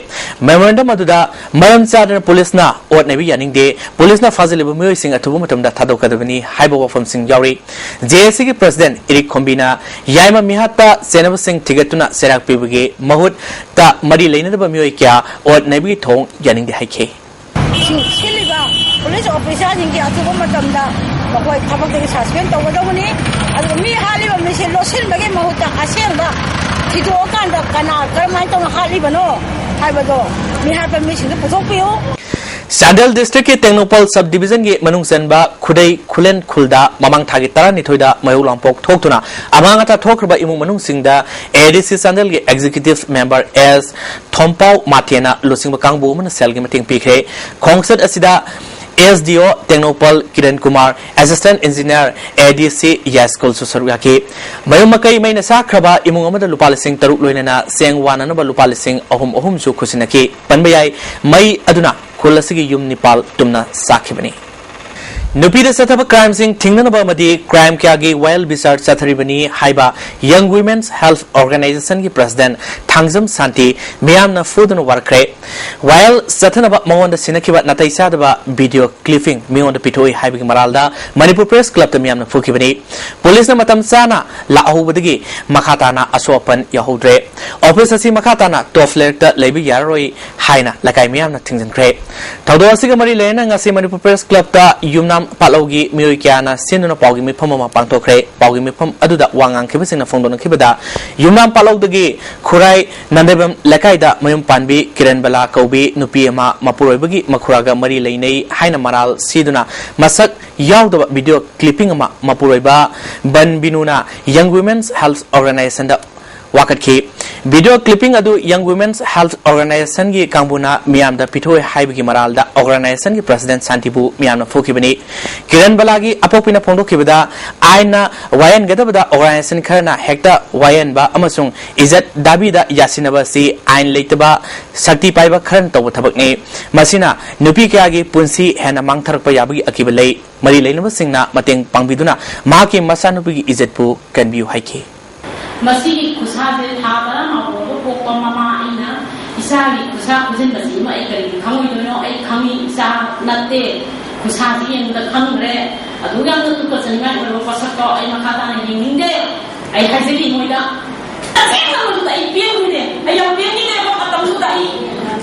Memorandum ꯑꯗꯨꯗ ꯃꯔꯝ ꯆꯥꯗꯅ ꯄꯨꯂꯤꯁꯅ ꯑꯣꯠ ꯅꯩꯕ ꯌꯥꯅꯤꯡꯗꯦ, ꯄꯨꯂꯤꯁꯅ ꯐꯥꯖꯤꯜꯂꯤꯕ ꯃꯤꯑꯣꯏꯁꯤꯡ ꯑꯊꯨꯕ ꯃꯇꯝꯗ ꯊꯥꯗꯣꯛꯀꯗꯕꯅꯤ ꯍꯥꯏꯕ ꯋꯥꯐꯝꯁꯤꯡ ꯌꯥꯎꯔꯤ꯫ J A C ꯒꯤ President ꯏꯔꯤꯛ ꯈꯣꯝꯕꯤꯅ ꯌꯥꯏꯃ ꯃꯤꯍꯥꯠꯇ ꯆꯦꯟꯅꯕꯁꯤꯡ ꯊꯤꯒꯠꯇꯨꯅ ꯆꯩꯔꯥꯛ ꯄꯤꯕꯒꯤ ꯃꯍꯨꯠꯇ ꯃꯔꯤ ꯂꯩꯅꯗꯕ ꯃꯤꯑꯣꯏ ꯀꯌꯥ ꯑꯣꯠ ꯅꯩꯕꯒꯤ ꯊꯧꯑꯣꯡ ꯌꯥꯅꯤꯡꯗꯦ ꯍꯥꯏꯈꯤ꯫ ꯁꯤꯜꯂꯤꯕ police officer ꯁꯤꯡꯒꯤ ꯑꯊꯨꯕ ꯃꯇꯝꯗ ꯃꯈꯣꯏ ꯊꯕꯛꯇꯒꯤ suspend ꯇꯧꯒꯗꯧꯕꯅꯤ꯫ ꯑꯗꯨꯒ ꯃꯤ ꯍꯥꯠꯂꯤꯕ ꯃꯤꯁꯦ ꯂꯣꯠꯁꯤꯟꯕꯒꯤ ꯃꯍꯨꯠꯇ ꯑꯁꯦꯡꯕ ꯊꯤꯗꯣꯛꯑꯀꯥꯟꯗ ꯀꯅꯥ ꯀꯔꯝꯍꯥꯏꯅ ꯇꯧꯅ ꯍꯥꯠꯂꯤꯕꯅꯣ ꯍꯥꯏꯕꯗꯣ ꯃꯤ ꯍꯥꯠꯄ ꯃꯤꯁꯤꯡꯗ ꯄꯨꯊꯣꯛꯄꯤꯌꯨ꯫ ꯆꯥꯟꯗꯦꯜ ꯗꯤꯁꯇ꯭ꯔꯤꯛꯀꯤ ꯇꯦꯡꯅꯧꯄꯜ ꯁꯕ ꯗꯤꯕꯤꯖꯟꯒꯤ ꯃꯅꯨꯡ ꯆꯟꯕ ꯈꯨꯗꯩ ꯈꯨꯂꯦꯟ ꯈꯨꯜꯗ ꯃꯃꯥꯡ ꯊꯥꯒꯤ ꯇꯔꯥꯅꯤꯊꯣꯏꯗ ꯃꯩꯍꯧ ꯂꯥꯡꯄꯣꯛ ꯊꯣꯛꯇꯨꯅ ꯑꯃꯥꯡ ꯑꯇꯥ ꯊꯣꯛꯈ꯭ꯔꯕ ꯏꯃꯨꯡ ꯃꯅꯨꯡꯁꯤꯡꯗ ꯑꯦ ꯑꯥꯏ ꯗꯤ ꯁꯤ ꯆꯥꯟꯗꯦꯜꯒꯤ ꯑꯦꯛꯖꯤꯀ꯭ꯌꯨꯇꯤꯚ ꯃꯦꯝꯕꯔ ꯑꯦꯁ ꯊꯣꯝꯄꯥꯎ ꯃꯥꯊꯦꯅ ꯂꯨꯆꯤꯡꯕ ꯀꯥꯡꯕꯨ ꯑꯃꯅ ꯁꯦꯜꯒꯤ ꯃꯇꯦꯡ ꯄꯤꯈ꯭ꯔꯦ꯫ ꯈꯣꯡꯆꯠ ꯑꯁꯤꯗ ꯑꯦꯁ ꯗꯤ ꯑꯣ ꯇꯦꯡꯅꯧꯄꯜ ꯀꯤꯔꯟ ꯀꯨꯃꯥꯔ, ꯑꯦꯁꯤꯁꯇꯦꯟꯠ ꯏꯟꯖꯤꯅꯤꯌꯔ ꯑꯦ ꯗꯤ ꯁꯤ ꯌꯥꯏꯁ꯭ꯀꯨꯜꯁꯨ ꯁꯔꯨꯛ ꯌꯥꯈꯤ꯫ ꯃꯌꯨꯝ ꯃꯀꯩ ꯃꯩꯅ ꯆꯥꯛꯈ꯭ꯔꯕ ꯏꯃꯨꯡ ꯑꯃꯗ ꯂꯨꯄꯥ ꯂꯤꯁꯤꯡ ꯇꯔꯨꯛ ꯂꯣꯏꯅꯅ ꯆꯦꯡ ꯋꯥꯅꯅꯕ ꯂꯨꯄꯥ ꯂꯤꯁꯤꯡ ꯑꯍꯨꯝ ꯑꯍꯨꯝꯁꯨ ꯈꯨꯠꯁꯤꯟꯅꯈꯤ꯫ ꯄꯟꯕ ꯌꯥꯏ, ꯃꯩ ꯑꯗꯨꯅ ꯈꯨꯜ ꯑꯁꯤꯒꯤ ꯌꯨꯝ ꯅꯤꯄꯥꯜ ꯇꯨꯝꯅ ꯆꯥꯛꯈꯤꯕꯅꯤ꯫ ꯅꯨꯄꯤꯗ ꯆꯠꯊꯕ ꯀ꯭ꯔꯥꯏꯝꯁꯤꯡ ꯊꯤꯡꯅꯅꯕ ꯑꯃꯗꯤ ꯀ꯭ꯔꯥꯏꯝ ꯀꯌꯥꯒꯤ ꯋꯥꯌꯦꯜ ꯕꯤꯆꯥꯔ ꯆꯠꯊꯔꯤꯕꯅꯤ ꯍꯥꯏꯕ ꯌꯪ ꯋꯤꯃꯦꯟꯁ ꯍꯦꯜꯊ ꯑꯣꯔꯒꯅꯥꯏꯖꯦꯁꯟꯒꯤ ꯄ꯭ꯔꯁꯤꯗꯦꯟꯠ ꯊꯥꯡꯖꯝ ꯁꯥꯟꯇꯤ ꯃꯤꯌꯥꯝꯅ ꯐꯨꯗꯨꯅ ꯋꯥꯔꯛꯈ꯭ꯔꯦ꯫ ꯋꯥꯌꯦꯜ ꯆꯠꯊꯅꯕ ꯃꯉꯣꯟꯗ ꯁꯤꯟꯅꯈꯤꯕ ꯅꯥꯇꯩ ꯆꯥꯗꯕ ꯚꯤꯗꯤꯑꯣ ꯀ꯭ꯂꯤꯞꯄꯤꯡ ꯃꯤꯉꯣꯟꯗ ꯄꯤꯊꯣꯛꯏ ꯍꯥꯏꯕꯒꯤ ꯃꯔꯥꯜꯗ ꯃꯅꯤꯄꯨꯔ ꯄ꯭ꯔꯦꯁ ꯀ꯭ꯂꯕꯇ ꯃꯤꯌꯥꯝꯅ ꯐꯨꯈꯤꯕꯅꯤ꯫ ꯄꯨꯂꯤꯁꯅ ꯃꯇꯝ ꯆꯥꯅ ꯂꯥꯛꯍꯧꯕꯗꯒꯤ ꯃꯈꯥ ꯇꯥꯅ ꯑꯁꯣꯛ ꯑꯄꯟ ꯌꯥꯎꯍꯧꯗ꯭ꯔꯦ꯫ ꯑꯣꯐꯤꯁ ꯑꯁꯤ ꯃꯈꯥ ꯇꯥꯅ ꯇꯣꯞ ꯐ꯭ꯂꯣꯔꯗ ꯂꯩꯕ ꯌꯥꯔꯔꯣꯏ ꯍꯥꯏꯅ ꯂꯩꯀꯥꯏ ꯃꯤꯌꯥꯝꯅ ꯊꯤꯡꯖꯤꯟꯈ꯭ꯔꯦ꯫ ꯊꯧꯗꯣꯛ ꯑꯁꯤꯒ ꯃꯔꯤ ꯂꯩꯅꯅ ꯉꯁꯤ ꯃꯅꯤꯄꯨꯔ ꯄ꯭ꯔꯦꯁ ꯀ꯭ꯂꯕꯇ ꯌꯨꯝꯅꯥꯝ ꯄꯥꯠꯂꯧꯒꯤ ꯃꯤꯑꯣꯏ ꯀꯌꯥꯅ ꯁꯤꯟꯗꯨꯅ ꯄꯥꯎꯒꯤ ꯃꯤꯐꯝ ꯑꯃ ꯄꯥꯡꯊꯣꯛꯈ꯭ꯔꯦ꯫ ꯄꯥꯎꯒꯤ ꯃꯤꯐꯝ ꯑꯗꯨꯗ ꯋꯥ ꯉꯥꯡꯈꯤꯕꯁꯤꯡꯅ ꯐꯣꯡꯗꯣꯛꯅꯈꯤꯕꯗ, ꯌꯨꯝꯅꯥꯝ ꯄꯥꯠꯂꯧꯗꯒꯤ ꯈꯨꯔꯥꯏ ꯅꯟꯗꯩꯕꯝ ꯂꯩꯀꯥꯏꯗ ꯃꯌꯨꯝ ꯄꯥꯟꯕꯤ ꯀꯤꯔꯟ ꯕꯂꯥ ꯀꯧꯕꯤ ꯅꯨꯄꯤ ꯑꯃ ꯃꯄꯨꯔꯣꯏꯕꯒꯤ ꯃꯈꯨꯔꯥꯒ ꯃꯔꯤ ꯂꯩꯅꯩ ꯍꯥꯏꯅ ꯃꯔꯥꯜ ꯁꯤꯗꯨꯅ ꯃꯁꯛ ꯌꯥꯎꯗꯕ ꯚꯤꯗꯤꯑꯣ ꯀ꯭ꯂꯤꯞꯄꯤꯡ ꯑꯃ ꯃꯄꯨꯔꯣꯏꯕ ꯕꯟ ꯕꯤꯅꯨꯅ ꯌꯪ ꯋꯤꯃꯦꯟꯁ ꯍꯦꯜꯊ ꯑꯣꯔꯒꯅꯥꯏꯖꯦꯁꯟꯗ ꯋꯥꯀꯠꯈꯤ꯫ ꯚꯤꯗꯤꯑꯣ ꯀ꯭ꯂꯤꯞꯄꯤꯡ ꯑꯗꯨ ꯌꯪ ꯋꯤꯃꯦꯟꯁ ꯍꯦꯜꯊ ꯑꯣꯔꯒꯅꯥꯏꯖꯦꯁꯟꯒꯤ ꯀꯥꯡꯕꯨꯅ ꯃꯤꯌꯥꯝꯗ ꯄꯤꯊꯣꯛꯑꯦ ꯍꯥꯏꯕꯒꯤ ꯃꯔꯥꯜꯗ ꯑꯣꯔꯒꯅꯥꯏꯖꯦꯁꯟꯒꯤ ꯄ꯭ꯔꯁꯤꯗꯦꯟꯠ ꯁꯥꯟꯇꯤꯕꯨ ꯃꯤꯌꯥꯝꯅ ꯐꯨꯈꯤꯕꯅꯤ꯫ ꯀꯤꯔꯟ ꯕꯂꯥꯒꯤ ꯑꯄꯣꯛꯄꯤꯅ ꯐꯣꯡꯗꯣꯛꯈꯤꯕꯗ, ꯑꯥꯏꯟꯅ ꯋꯥꯌꯦꯟꯒꯗꯕꯗ ꯑꯣꯔꯒꯅꯥꯏꯖꯦꯁꯟ ꯈꯔꯅ ꯍꯦꯛꯇ ꯋꯥꯌꯦꯟꯕ ꯑꯃꯁꯨꯡ ꯏꯖꯠ ꯗꯥꯕꯤꯗ ꯌꯥꯁꯤꯟꯅꯕ ꯑꯁꯤ ꯑꯥꯏꯟ ꯂꯩꯇꯕ ꯁꯛꯇꯤ ꯄꯥꯏꯕ ꯈꯔꯅ ꯇꯧꯕ ꯊꯕꯛꯅꯤ꯫ ꯃꯁꯤꯅ ꯅꯨꯄꯤ ꯀꯌꯥꯒꯤ ꯄꯨꯟꯁꯤ ꯍꯦꯟꯅ ꯃꯥꯡꯊꯔꯛꯄ ꯌꯥꯕꯒꯤ ꯑꯀꯤꯕ ꯂꯩ꯫ ꯃꯔꯤ ꯂꯩꯅꯕꯁꯤꯡꯅ ꯃꯇꯦꯡ ꯄꯥꯡꯕꯤꯗꯨꯅ ꯃꯍꯥꯛꯀꯤ ꯃꯆꯥꯅꯨꯄꯤꯒꯤ ꯏꯖꯠꯄꯨ ꯀꯟꯕꯤꯌꯨ ꯍꯥꯏꯈꯤ꯫ ꯃꯁꯤꯒꯤ ꯈꯨꯠꯁꯥꯁꯦ ꯊꯥ ꯇꯔꯥꯃꯥꯄꯟꯗ ꯄꯣꯛꯄ ꯃꯃꯥ ꯑꯩꯅ ꯏꯆꯥꯒꯤ ꯈꯨꯠꯁꯥ ꯈꯨꯖꯤꯟꯕꯁꯤ ꯑꯃ ꯑꯩ ꯀꯔꯤꯒꯤ ꯈꯪꯉꯣꯏꯗꯣꯏꯅꯣ? ꯑꯩ ꯈꯪꯉꯤ, ꯏꯆꯥ ꯅꯠꯇꯦ꯫ ꯈꯨꯠꯁꯥꯁꯤ ꯌꯦꯡꯕꯗ ꯈꯪꯈ꯭ꯔꯦ꯫ ꯑꯗꯨꯛ ꯌꯥꯝꯅ ꯇꯨꯀꯠꯆꯅꯤꯡꯉꯥꯏ ꯑꯣꯏꯕ ꯄꯣꯠꯁꯛꯇꯣ ꯑꯩ ꯃꯈꯥ ꯇꯥꯅ ꯌꯦꯡꯅꯤꯡꯗꯦ꯫ ꯑꯩ ꯍꯥꯏꯖꯔꯤ ꯃꯣꯏꯗ, ꯑꯁꯦꯡꯕ ꯃꯗꯨꯗ ꯑꯩ ꯄꯦꯟꯈꯤꯗꯦ꯫ ꯑꯩ ꯌꯥꯝ ꯄꯦꯟꯈꯤꯗꯦꯕ ꯃꯇꯝꯗꯨꯗ꯫ ꯑꯩ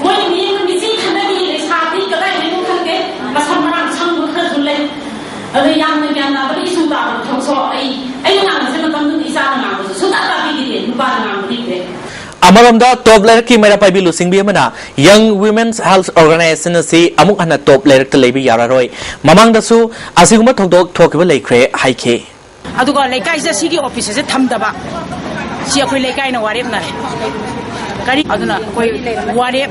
ꯃꯣꯏꯒꯤ ꯃꯤꯠꯌꯦꯡꯗ ꯃꯤꯆꯤ ꯈꯟꯗꯕꯤ ꯂꯩꯁꯥꯕꯤ ꯀꯗꯥꯏꯗꯩꯅꯣ ꯈꯪꯗꯦ, ꯃꯁꯝ ꯃꯔꯥꯡ ꯁꯪꯕ ꯈꯔꯁꯨ ꯂꯩ꯫ ꯑꯗꯨ ꯌꯥꯝꯅ ꯒ꯭ꯌꯥꯟ ꯇꯥꯕ, ꯏꯁꯨ ꯇꯥꯕ ꯊꯕꯛꯁꯨ ꯑꯩ, ꯑꯩꯅ ꯉꯥꯡꯕꯁꯦ ꯃꯇꯝꯗꯨꯗ ꯏꯆꯥꯅ ꯉꯥꯡꯕꯁꯨ ꯁꯨꯡꯇꯥ ꯇꯥꯕꯤꯈꯤꯗꯦ, ꯅꯨꯄꯥꯅ ꯉꯥꯡꯕ ꯂꯩꯇ꯭ꯔꯦ꯫ ꯑꯃꯔꯣꯝꯗ, ꯇꯣꯞ ꯂꯩꯔꯛꯀꯤ ꯃꯩꯔꯥ ꯄꯥꯏꯕꯤ ꯂꯨꯆꯤꯡꯕꯤ ꯑꯃꯅ Young Women's Health Organization ꯑꯁꯤ ꯑꯃꯨꯛ ꯍꯟꯅ ꯇꯣꯞ ꯂꯩꯔꯛꯇ ꯂꯩꯕ ꯌꯥꯔꯔꯣꯏ, ꯃꯃꯥꯡꯗꯁꯨ ꯑꯁꯤꯒꯨꯝꯕ ꯊꯧꯗꯣꯛ ꯊꯣꯛꯈꯤꯕ ꯂꯩꯈ꯭ꯔꯦ ꯍꯥꯏꯈꯤ꯫ ꯑꯗꯨꯒ ꯂꯩꯀꯥꯏꯁꯤꯗ ꯁꯤꯒꯤ ꯑꯣꯐꯤꯁ ꯑꯁꯦ ꯊꯝꯗꯕ, ꯁꯤ ꯑꯩꯈꯣꯏ ꯂꯩꯀꯥꯏꯅ ꯋꯥꯔꯦꯞꯅꯔꯦ꯫ ꯀꯔꯤ? ꯑꯗꯨꯅ ꯑꯩꯈꯣꯏ ꯋꯥꯔꯦꯞ,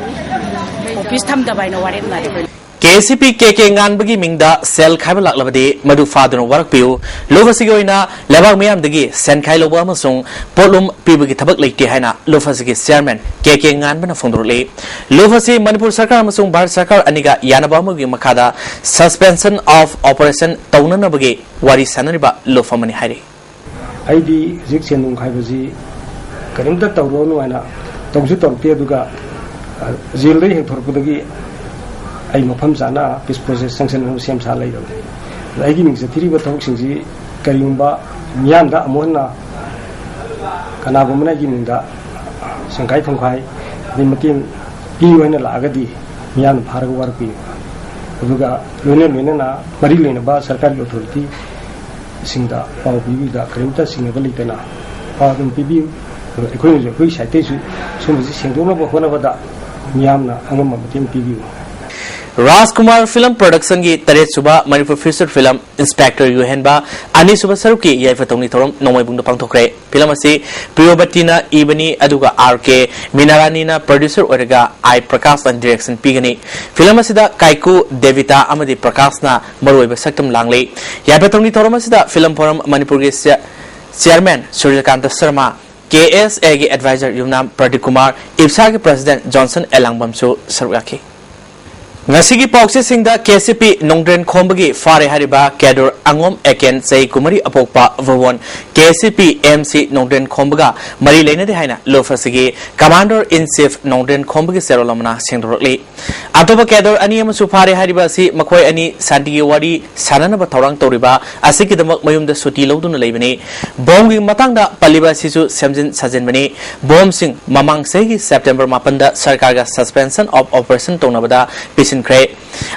ꯑꯣꯐꯤꯁ ꯊꯝꯗꯕ ꯍꯥꯏꯅ ꯋꯥꯔꯦꯞꯅꯔꯦ꯫ ꯀꯦ ꯑꯦꯁ ꯁꯤ ꯄꯤ ꯀꯦ ꯀꯦ ꯉꯥꯟꯕꯒꯤ ꯃꯤꯡꯗ ꯁꯦꯜ ꯈꯥꯏꯕ ꯂꯥꯛꯂꯕꯗꯤ ꯃꯗꯨ ꯐꯥꯗꯨꯅ ꯋꯥꯔꯛꯄꯤꯌꯨ꯫ ꯂꯨꯞ ꯑꯁꯤꯒꯤ ꯑꯣꯏꯅ ꯂꯩꯕꯥꯛ ꯃꯤꯌꯥꯝꯗꯒꯤ ꯁꯦꯟ ꯈꯥꯏ ꯂꯧꯕ ꯑꯃꯁꯨꯡ ꯄꯣꯠꯂꯨꯝ ꯄꯤꯕꯒꯤ ꯊꯕꯛ ꯂꯩꯇꯦ ꯍꯥꯏꯅ ꯂꯨꯞ ꯑꯁꯤꯒꯤ ꯆꯤꯌꯥꯔꯃꯦꯟ ꯀꯦ ꯀꯦ ꯉꯥꯟꯕꯅ ꯐꯣꯡꯗꯣꯔꯛꯂꯤ꯫ ꯂꯨꯞ ꯑꯁꯤ ꯃꯅꯤꯄꯨꯔ ꯁꯔꯀꯥꯔ ꯑꯃꯁꯨꯡ ꯚꯥꯔꯠ ꯁꯔꯀꯥꯔ ꯑꯅꯤꯒ ꯌꯥꯅꯕ ꯑꯃꯒꯤ ꯃꯈꯥꯗ Suspension of Operation ꯇꯧꯅꯅꯕꯒꯤ ꯋꯥꯔꯤ ꯁꯥꯟꯅꯔꯤꯕ ꯂꯨꯞ ꯑꯃꯅꯤ ꯍꯥꯏꯔꯤ꯫ ꯑꯩꯗꯤ ꯍꯧꯖꯤꯛ ꯁꯦꯟ ꯅꯨꯡ ꯈꯥꯏꯕꯁꯤ ꯀꯔꯤꯝꯇ ꯇꯧꯔꯨꯔꯅꯨ ꯍꯥꯏꯅ ꯇꯧꯁꯨ ꯇꯧꯔꯛꯇꯦ꯫ ꯑꯗꯨꯒ, ꯑ, ꯖꯦꯜꯗꯒꯤ ꯍꯦꯛ ꯊꯣꯔꯛꯄꯗꯒꯤ ꯑꯩ ꯃꯐꯝ ꯆꯥꯅ peace process ꯆꯪꯁꯤꯟꯅꯕ ꯁꯦꯝ ꯁꯥ ꯂꯩꯔꯕꯅꯤ꯫ ꯑꯗ ꯑꯩꯒꯤ ꯃꯤꯡ ꯆꯠꯊꯔꯤꯕ ꯊꯕꯛꯁꯤꯡꯁꯤ ꯀꯔꯤꯒꯨꯝꯕ ꯃꯤꯌꯥꯝꯗ ꯑꯃꯨꯛ ꯍꯟꯅ ꯀꯅꯥꯒꯨꯝꯕꯅ ꯑꯩꯒꯤ ꯃꯤꯡꯗ ꯁꯪꯈꯥꯏ ꯐꯪꯈꯥꯏ ꯑꯗꯩ ꯃꯇꯦꯡ ꯄꯤꯌꯨ ꯍꯥꯏꯅ ꯂꯥꯛꯑꯒꯗꯤ ꯃꯤꯌꯥꯝꯅ ꯐꯥꯔꯒ ꯋꯥꯔꯛꯄꯤꯌꯨ꯫ ꯑꯗꯨꯒ ꯂꯣꯏꯅ ꯂꯣꯏꯅꯅ ꯃꯔꯤ ꯂꯩꯅꯕ ꯁꯔꯀꯥꯔꯒꯤ ꯑꯣꯊꯣꯔꯤꯇꯤ ꯁꯤꯡꯗ ꯄꯥꯎ ꯄꯤꯕꯤꯕꯗ ꯀꯔꯤꯝꯇ ꯆꯤꯡꯅꯕ ꯂꯩꯇꯅ ꯄꯥꯎ ꯑꯗꯨꯝ ꯄꯤꯕꯤꯌꯨ꯫ ꯑꯗꯨꯒ ꯑꯩꯈꯣꯏꯅꯁꯨ ꯑꯩꯈꯣꯏꯒꯤ ꯁꯥꯏꯠꯇꯩꯁꯨ ꯁꯨꯝꯕꯁꯤ ꯁꯦꯡꯗꯣꯛꯅꯕ ꯍꯣꯠꯅꯕꯗ ꯃꯤꯌꯥꯝꯅ ꯑꯉꯝꯕ ꯃꯇꯦꯡ ꯄꯤꯕꯤꯌꯨ꯫ ꯔꯥꯖꯀꯨꯃꯥꯔ ꯐꯤꯂꯝ ꯄ꯭ꯔꯣꯗꯛꯁꯟꯒꯤ ꯇꯔꯦꯠꯁꯨꯕ ꯃꯅꯤꯄꯨꯔ ꯐꯤꯆꯔ ꯐꯤꯂꯝ ꯏꯟꯁꯄꯦꯛꯇꯔ ꯌꯨꯍꯦꯟꯕ ꯑꯅꯤꯁꯨꯕ ꯁꯔꯨꯛꯀꯤ ꯌꯥꯏꯐ ꯊꯧꯅꯤ ꯊꯧꯔꯝ ꯅꯣꯡꯃꯥꯏꯕꯨꯡꯗ ꯄꯥꯡꯊꯣꯛꯈ꯭ꯔꯦ꯫ ꯐꯤꯂꯝ ꯑꯁꯤ ꯄ꯭ꯔꯤꯌꯣꯕꯇꯤꯅ ꯏꯕꯅꯤ, ꯑꯗꯨꯒ ꯑꯥꯔ ꯀꯦ ꯃꯤꯅꯥꯔꯥꯅꯤꯅ ꯄ꯭ꯔꯣꯗ꯭ꯌꯨꯁꯔ ꯑꯣꯏꯔꯒ ꯑꯥꯏ ꯄ꯭ꯔꯀꯥꯁꯅ ꯗꯤꯔꯦꯛꯁꯟ ꯄꯤꯒꯅꯤ꯫ ꯐꯤꯂꯝ ꯑꯁꯤꯗ ꯀꯥꯏꯀꯨ, ꯗꯦꯕꯤꯇꯥ ꯑꯃꯗꯤ ꯄ꯭ꯔꯀꯥꯁꯅ ꯃꯔꯨꯑꯣꯏꯕ ꯁꯛꯇꯝ ꯂꯥꯡꯂꯤ꯫ ꯌꯥꯏꯐ ꯊꯧꯅꯤ ꯊꯧꯔꯝ ꯑꯁꯤꯗ ꯐꯤꯂꯝ ꯐꯣꯔꯝ ꯃꯅꯤꯄꯨꯔꯒꯤ ꯆꯦ-, ꯆꯤꯌꯥꯔꯃꯦꯟ ꯁꯨꯔꯖꯀꯥꯟꯇ ꯁꯔꯃ, ꯀꯦ ꯑꯦꯁ ꯑꯦꯒꯤ ꯑꯦꯗꯚꯥꯏꯖꯔ ꯌꯨꯝꯅꯥꯝ ꯄ꯭ꯔꯗꯤꯞ ꯀꯨꯃꯥꯔ, ꯏꯞꯁꯥꯒꯤ ꯄ꯭ꯔꯁꯤꯗꯦꯟꯠ ꯖꯣꯟꯁꯟ ꯑꯦꯂꯥꯡꯕꯝꯁꯨ ꯁꯔꯨꯛ ꯌꯥꯈꯤ꯫ ꯉꯁꯤꯒꯤ ꯄꯥꯎꯆꯦꯁꯤꯡꯗ ꯀꯦ ꯑꯦꯁ ꯁꯤ ꯄꯤ ꯅꯣꯡꯗ꯭ꯔꯦꯟ ꯈꯣꯝꯕꯒꯤ ꯐꯥꯔꯦ ꯍꯥꯏꯔꯤꯕ ꯀꯦꯗꯔ ꯑꯉꯣꯝ ꯑꯦꯀꯦꯟ, ꯆꯍꯤ ꯀꯨꯟꯃꯔꯤ, ꯑꯄꯣꯛꯄ ꯚꯨꯕꯣꯟ, ꯀꯦ S C P M C ꯅꯣꯡꯗ꯭ꯔꯦꯟ ꯈꯣꯝꯕꯒ ꯃꯔꯤ ꯂꯩꯅꯗꯦ ꯍꯥꯏꯅ ꯂꯨꯞ ꯑꯁꯤꯒꯤ Commander in Chief ꯅꯣꯡꯗ꯭ꯔꯦꯟ ꯈꯣꯝꯕꯒꯤ ꯆꯦꯔꯣꯜ ꯑꯃꯅ ꯁꯦꯡꯗꯣꯔꯛꯂꯤ꯫ ꯑꯇꯣꯞꯄ ꯀꯦꯗꯔ ꯑꯅꯤ ꯑꯃꯁꯨ ꯐꯥꯔꯦ ꯍꯥꯏꯔꯤꯕ ꯑꯁꯤ ꯃꯈꯣꯏ ꯑꯅꯤ ꯁꯥꯟꯇꯤꯒꯤ ꯋꯥꯔꯤ ꯁꯥꯟꯅꯅꯕ ꯊꯧꯔꯥꯡ ꯇꯧꯔꯤꯕ ꯑꯁꯤꯒꯤꯗꯃꯛ ꯃꯌꯨꯝꯗ ꯁꯨꯇꯤ ꯂꯧꯗꯨꯅ ꯂꯩꯕꯅꯤ꯫ ꯕꯣꯝꯒꯤ ꯃꯇꯥꯡꯗ ꯄꯜꯂꯤꯕ ꯑꯁꯤꯁꯨ ꯁꯦꯝꯖꯤꯟ ꯁꯥꯖꯤꯟꯕꯅꯤ꯫ ꯕꯣꯝꯁꯤꯡ ꯃꯃꯥꯡ ꯆꯍꯤꯒꯤ ꯁꯦꯞꯇꯦꯝꯕꯔ ꯃꯥꯄꯟꯗ ꯁꯔꯀꯥꯔꯒ Suspension of Operation ꯇꯧꯅꯕꯗ ꯄꯤꯁꯤꯟ ꯈ꯭ꯔꯦ꯫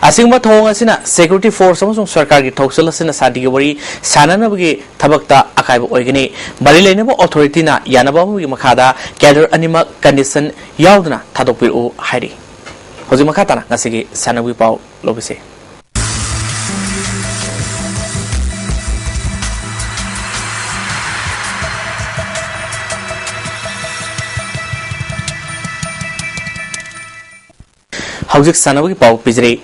ꯑꯁꯤꯒꯨꯝꯕ ꯊꯧꯑꯣꯡ ꯑꯁꯤꯅ security force ꯑꯃꯁꯨꯡ ꯁꯔꯀꯥꯔꯒꯤ ꯊꯧꯁꯤꯜ ꯑꯁꯤꯅ ꯁꯥꯟꯇꯤꯒꯤ ꯋꯥꯔꯤ ꯁꯥꯟꯅꯅꯕꯒꯤ ꯊꯕꯛꯇ ꯑꯀꯥꯏꯕ ꯑꯣꯏꯒꯅꯤ꯫ ꯃꯔꯤ ꯂꯩꯅꯕ authority ꯅ ꯌꯥꯅꯕ ꯑꯃꯒꯤ ꯃꯈꯥꯗ cadre ꯑꯅꯤꯃꯛ condition ꯌꯥꯎꯗꯅ ꯊꯥꯗꯣꯛꯄꯤꯔꯛꯎ ꯍꯥꯏꯔꯤ꯫ ꯍꯧꯖꯤꯛ ꯃꯈꯥ ꯇꯥꯅ ꯉꯁꯤꯒꯤ ꯁꯥꯟꯅꯕꯒꯤ ꯄꯥꯎ ꯂꯧꯕꯤꯁꯤ꯫ ꯍꯧꯖꯤꯛ ꯁꯥꯟꯅꯕꯒꯤ ꯄꯥꯎ ꯄꯤꯖꯔꯤ꯫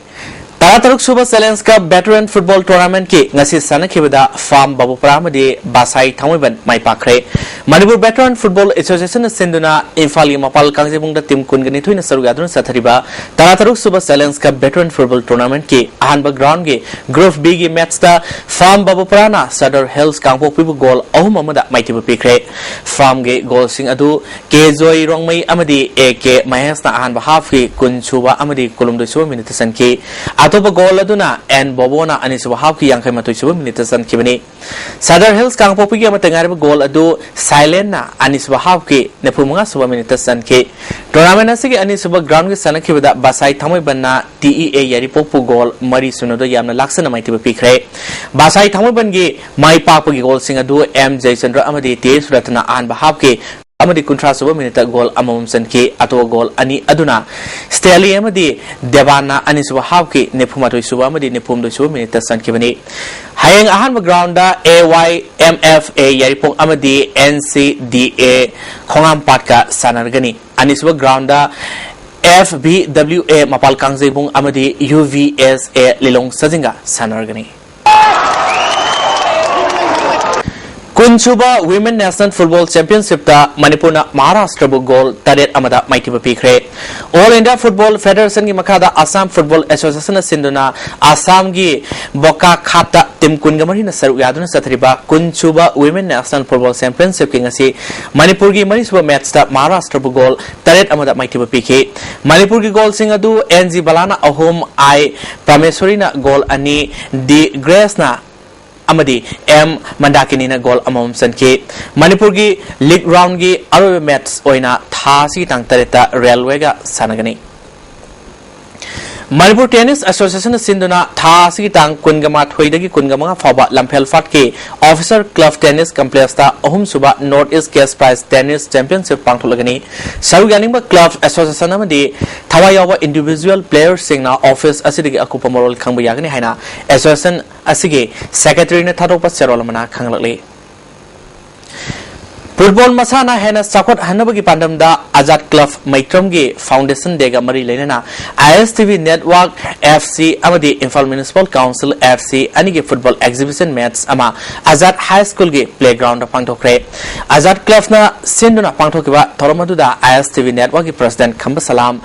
ꯇꯔꯥꯇꯔꯨꯛ ꯁꯨꯕ Challenge Cup Veteran Football Tournament ꯀꯤ ꯉꯁꯤ ꯁꯥꯟꯅꯈꯤꯕꯗ ꯐꯥꯝ ꯕꯥꯕꯨꯄꯨꯔꯥ ꯑꯃꯗꯤ ꯕꯥꯁꯥꯏ ꯊꯥꯡꯃꯩꯕꯟ ꯃꯥꯏ ꯄꯥꯛꯈ꯭ꯔꯦ꯫ ꯃꯅꯤꯄꯨꯔ Veteran Football Association ꯅ ꯁꯤꯟꯗꯨꯅ ꯏꯝꯐꯥꯜꯒꯤ ꯃꯄꯥꯜ ꯀꯥꯡꯖꯩꯕꯨꯡꯗ team ꯀꯨꯟꯒ ꯅꯤꯊꯣꯏꯅ ꯁꯔꯨꯛ ꯌꯥꯗꯨꯅ ꯆꯠꯊꯔꯤꯕ ꯇꯔꯥꯇꯔꯨꯛ ꯁꯨꯕ Challenge Cup Veteran Football Tournament ꯀꯤ ꯑꯍꯥꯟꯕ ground ꯒꯤ Group B ꯒꯤ match ꯇ ꯐꯥꯝ ꯕꯥꯕꯨꯄꯨꯔꯥꯅ ꯁꯗꯔ ꯍꯤꯜꯁ ꯀꯥꯡꯄꯣꯛꯄꯤꯕꯨ goal ꯑꯍꯨꯝ ꯑꯃꯗ ꯃꯥꯏꯊꯤꯕ ꯄꯤꯈ꯭ꯔꯦ꯫ ꯐꯥꯝꯒꯤ goal ꯁꯤꯡ ꯑꯗꯨ ꯀꯦ ꯖꯣꯏ ꯔꯣꯡꯃꯩ ꯑꯃꯗꯤ ꯑꯦ ꯀꯦ ꯃꯍꯦꯁꯅ ꯑꯍꯥꯟꯕ half ꯀꯤ ꯀꯨꯟ ꯁꯨꯕ ꯑꯃꯗꯤ ꯀꯨꯟꯍꯨꯝꯗꯣꯏ ꯁꯨꯕ minute ꯇ ꯆꯟꯈꯤ꯫ ꯑꯇꯣꯞꯄ goal ꯑꯗꯨꯅ ꯑꯦꯟ ꯕꯣꯕꯣꯅ ꯑꯅꯤꯁꯨꯕ half ꯀꯤ ꯌꯥꯡꯈꯩ ꯃꯥꯊꯣꯏ ꯁꯨꯕ minute ꯇ ꯆꯟꯈꯤꯕꯅꯤ꯫ ꯁꯗꯔ ꯍꯤꯜꯁ ꯀꯥꯡꯄꯣꯛꯄꯤꯒꯤ ꯑꯃꯠꯇ ꯉꯥꯏꯔꯕ goal ꯑꯗꯨ ꯁꯥꯏꯂꯦꯟꯅ ꯑꯅꯤꯁꯨꯕ half ꯀꯤ ꯅꯤꯐꯨ ꯃꯉꯥ ꯁꯨꯕ minute ꯇ ꯆꯟꯈꯤ꯫ Tournament ꯑꯁꯤꯒꯤ ꯑꯅꯤꯁꯨꯕ ground ꯒꯤ ꯁꯥꯟꯅꯈꯤꯕꯗ ꯕꯥꯁꯥꯏ ꯊꯥꯡꯃꯩꯕꯟꯅ ꯇꯤ ꯏ ꯑꯦ ꯌꯥꯏꯔꯤꯄꯣꯛꯄꯨ goal ꯃꯔꯤ ꯁꯨꯅꯗ ꯌꯥꯝꯅ ꯂꯥꯛꯆꯅ ꯃꯥꯏꯊꯤꯕ ꯄꯤꯈ꯭ꯔꯦ꯫ ꯕꯥꯁꯥꯏ ꯊꯥꯡꯃꯩꯕꯟꯒꯤ ꯃꯥꯏ ꯄꯥꯛꯄꯒꯤ goal ꯁꯤꯡ ꯑꯗꯨ ꯑꯦꯝ ꯖꯌꯆꯟꯗ꯭ꯔ ꯑꯃꯗꯤ ꯇꯤ ꯑꯦꯁ ꯁꯨꯔꯇꯅ ꯑꯍꯥꯟꯕ half ꯀꯤ ꯑꯃꯗꯤ ꯀꯨꯟꯊ꯭ꯔꯥ ꯁꯨꯕ minute ꯇ goal ꯑꯃꯃꯝ ꯆꯟꯈꯤ꯫ ꯑꯇꯣꯞꯄ goal ꯑꯅꯤ ꯑꯗꯨꯅ ꯁ꯭ꯇꯦꯂꯤ ꯑꯃꯗꯤ ꯗꯦꯕꯥꯟꯅ ꯑꯅꯤꯁꯨꯕ half ꯀꯤ ꯅꯤꯐꯨ ꯃꯥꯊꯣꯏ ꯁꯨꯕ ꯑꯃꯗꯤ ꯅꯤꯐꯨ ꯍꯨꯝꯗꯣꯏ ꯁꯨꯕ minute ꯇ ꯆꯟꯈꯤꯕꯅꯤ꯫ ꯍꯌꯦꯡ ꯑꯍꯥꯟꯕ ground the A Y M F A ꯌꯥꯏꯔꯤꯄꯣꯛ ꯑꯃꯗꯤ ꯑꯦꯟ ꯁꯤ ꯗꯤ ꯑꯦ ꯈꯣꯡꯉꯥꯝꯄꯥꯠꯀ ꯁꯥꯟꯅꯔꯒꯅꯤ꯫ ꯑꯅꯤꯁꯨꯕ ground ꯗ ꯑꯦꯐ ꯚꯤ ꯗꯕ꯭ꯂꯤꯎ ꯑꯦ ꯃꯄꯥꯜ ꯀꯥꯡꯖꯩꯕꯨꯡ ꯑꯃꯗꯤ ꯌꯨ ꯚꯤ ꯑꯦꯁ ꯑꯦ ꯂꯤꯂꯣꯡ ꯁꯥꯖꯤꯡꯒ ꯁꯥꯟꯅꯔꯒꯅꯤ꯫ ꯀꯨꯟ ꯁꯨꯕ Women National Football Championship ꯇ ꯃꯅꯤꯄꯨꯔꯅ ꯃꯍꯥꯔꯥꯁꯇ꯭ꯔꯕꯨ goal ꯇꯔꯦꯠ ꯑꯃꯗ ꯃꯥꯏꯊꯤꯕ ꯄꯤꯈ꯭ꯔꯦ꯫ All India Football Federation ꯒꯤ ꯃꯈꯥꯗ Assam Football Association ꯅ ꯁꯤꯟꯗꯨꯅ ꯑꯁꯥꯝꯒꯤ ꯕꯣꯀꯥꯈꯥꯠꯇ team ꯀꯨꯟꯒ ꯃꯔꯤꯅ ꯁꯔꯨꯛ ꯌꯥꯗꯨꯅ ꯆꯠꯊꯔꯤꯕ ꯀꯨꯟ ꯁꯨꯕ Women National Football Championship ꯀꯤ ꯉꯁꯤ ꯃꯅꯤꯄꯨꯔꯒꯤ ꯃꯔꯤꯁꯨꯕ match ꯇ ꯃꯍꯥꯔꯥꯁꯇ꯭ꯔꯕꯨ goal ꯇꯔꯦꯠ ꯑꯃꯗ ꯃꯥꯏꯊꯤꯕ ꯄꯤꯈꯤ꯫ ꯃꯅꯤꯄꯨꯔꯒꯤ goal ꯁꯤꯡ ꯑꯗꯨ ꯑꯦꯟ ꯖꯤ ꯕꯂꯥꯅ ꯑꯍꯨꯝ, ꯑꯥꯏ ꯄ꯭ꯔꯃꯦꯁꯣꯔꯤꯅ goal ꯑꯅꯤ, ꯗꯤ ꯒ꯭ꯔꯦꯁꯅ ꯑꯃꯗꯤ ꯑꯦꯝ ꯃꯟꯗꯥꯀꯤꯅꯤꯅ goal ꯑꯃꯃꯝ ꯆꯟꯈꯤ꯫ ꯃꯅꯤꯄꯨꯔꯒꯤ league round ꯒꯤ ꯑꯔꯣꯏꯕ match ꯑꯣꯏꯅ ꯊꯥ ꯑꯁꯤꯒꯤ ꯇꯥꯡ ꯇꯔꯦꯠꯇ ꯔꯦꯜꯋꯦꯒ ꯁꯥꯟꯅꯒꯅꯤ꯫ ꯃꯅꯤꯄꯨꯔ ꯇꯦꯅꯤꯁ ꯑꯦꯁꯣꯁꯤꯌꯦꯁꯟꯅ ꯁꯤꯟꯗꯨꯅ ꯊꯥ ꯑꯁꯤꯒꯤ ꯇꯥꯡ ꯀꯨꯟꯒ ꯃꯥꯊꯣꯏꯗꯒꯤ ꯀꯨꯟꯒ ꯃꯉꯥ ꯐꯥꯎꯕ ꯂꯝꯐꯦꯜ ꯐꯥꯠꯀꯤ ꯑꯣꯐꯤꯁꯔ ꯀ꯭ꯂꯕ ꯇꯦꯅꯤꯁ ꯀꯝꯄ꯭ꯂꯦꯛꯁꯇ ꯑꯍꯨꯝꯁꯨꯕ north east cash prize tennis championship ꯄꯥꯡꯊꯣꯛꯂꯒꯅꯤ꯫ ꯁꯔꯨꯛ ꯌꯥꯅꯤꯡꯕ ꯀ꯭ꯂꯕ, ꯑꯦꯁꯣꯁꯤꯌꯦꯁꯟ ꯑꯃꯗꯤ ꯊꯋꯥꯏ ꯌꯥꯎꯕ ꯏꯟꯗꯤꯚꯤꯖꯨꯋꯦꯜ ꯄ꯭ꯂꯦꯌꯔꯁꯤꯡꯅ ꯑꯣꯐꯤꯁ ꯑꯁꯤꯗꯒꯤ ꯑꯀꯨꯞꯄ ꯃꯔꯣꯜ ꯈꯪꯕ ꯌꯥꯒꯅꯤ ꯍꯥꯏꯅ ꯑꯦꯁꯣꯁꯤꯌꯦꯁꯟ ꯑꯁꯤꯒꯤ ꯁꯦꯀ꯭ꯔꯦꯇꯔꯤꯅ ꯊꯥꯗꯣꯛꯄ ꯆꯦꯔꯣꯜ ꯑꯃꯅ ꯈꯪꯍꯜꯂꯛꯂꯤ꯫ ꯐꯨꯠꯕꯣꯜ ꯃꯁꯥꯟꯅ ꯍꯦꯟꯅ ꯆꯥꯎꯈꯠꯍꯟꯅꯕꯒꯤ ꯄꯥꯟꯗꯝꯗ ꯑꯖꯥꯗ ꯀ꯭ꯂꯕ ꯃꯩꯇ꯭ꯔꯝꯒꯤ ꯐꯥꯎꯟꯗꯦꯁꯟ ꯗꯦꯒ ꯃꯔꯤ ꯂꯩꯅꯅ I S T V network F C ꯑꯃꯗꯤ Imphal municipal council F C ꯑꯅꯤꯒꯤ ꯐꯨꯠꯕꯣꯜ ꯑꯦꯛꯖꯤꯕꯤꯁꯟ ꯃꯦꯠꯆ ꯑꯃ ꯑꯖꯥꯗ ꯍꯥꯏ ꯁ꯭ꯀꯨꯜꯒꯤ ꯄ꯭ꯂꯦꯒ꯭ꯔꯥꯎꯟꯗ ꯄꯥꯡꯊꯣꯛꯈ꯭ꯔꯦ꯫ ꯑꯖꯥꯗ ꯀ꯭ꯂꯕꯅ ꯁꯤꯟꯗꯨꯅ ꯄꯥꯡꯊꯣꯛꯈꯤꯕ ꯊꯧꯔꯝ ꯑꯗꯨꯗ ꯑꯥꯏ ꯑꯦꯁ ꯇꯤ ꯚꯤ ꯅꯦꯠꯋꯥꯔꯛꯀꯤ ꯄ꯭ꯔꯁꯤꯗꯦꯟꯠ ꯈꯝꯕ ꯁꯂꯥꯝ,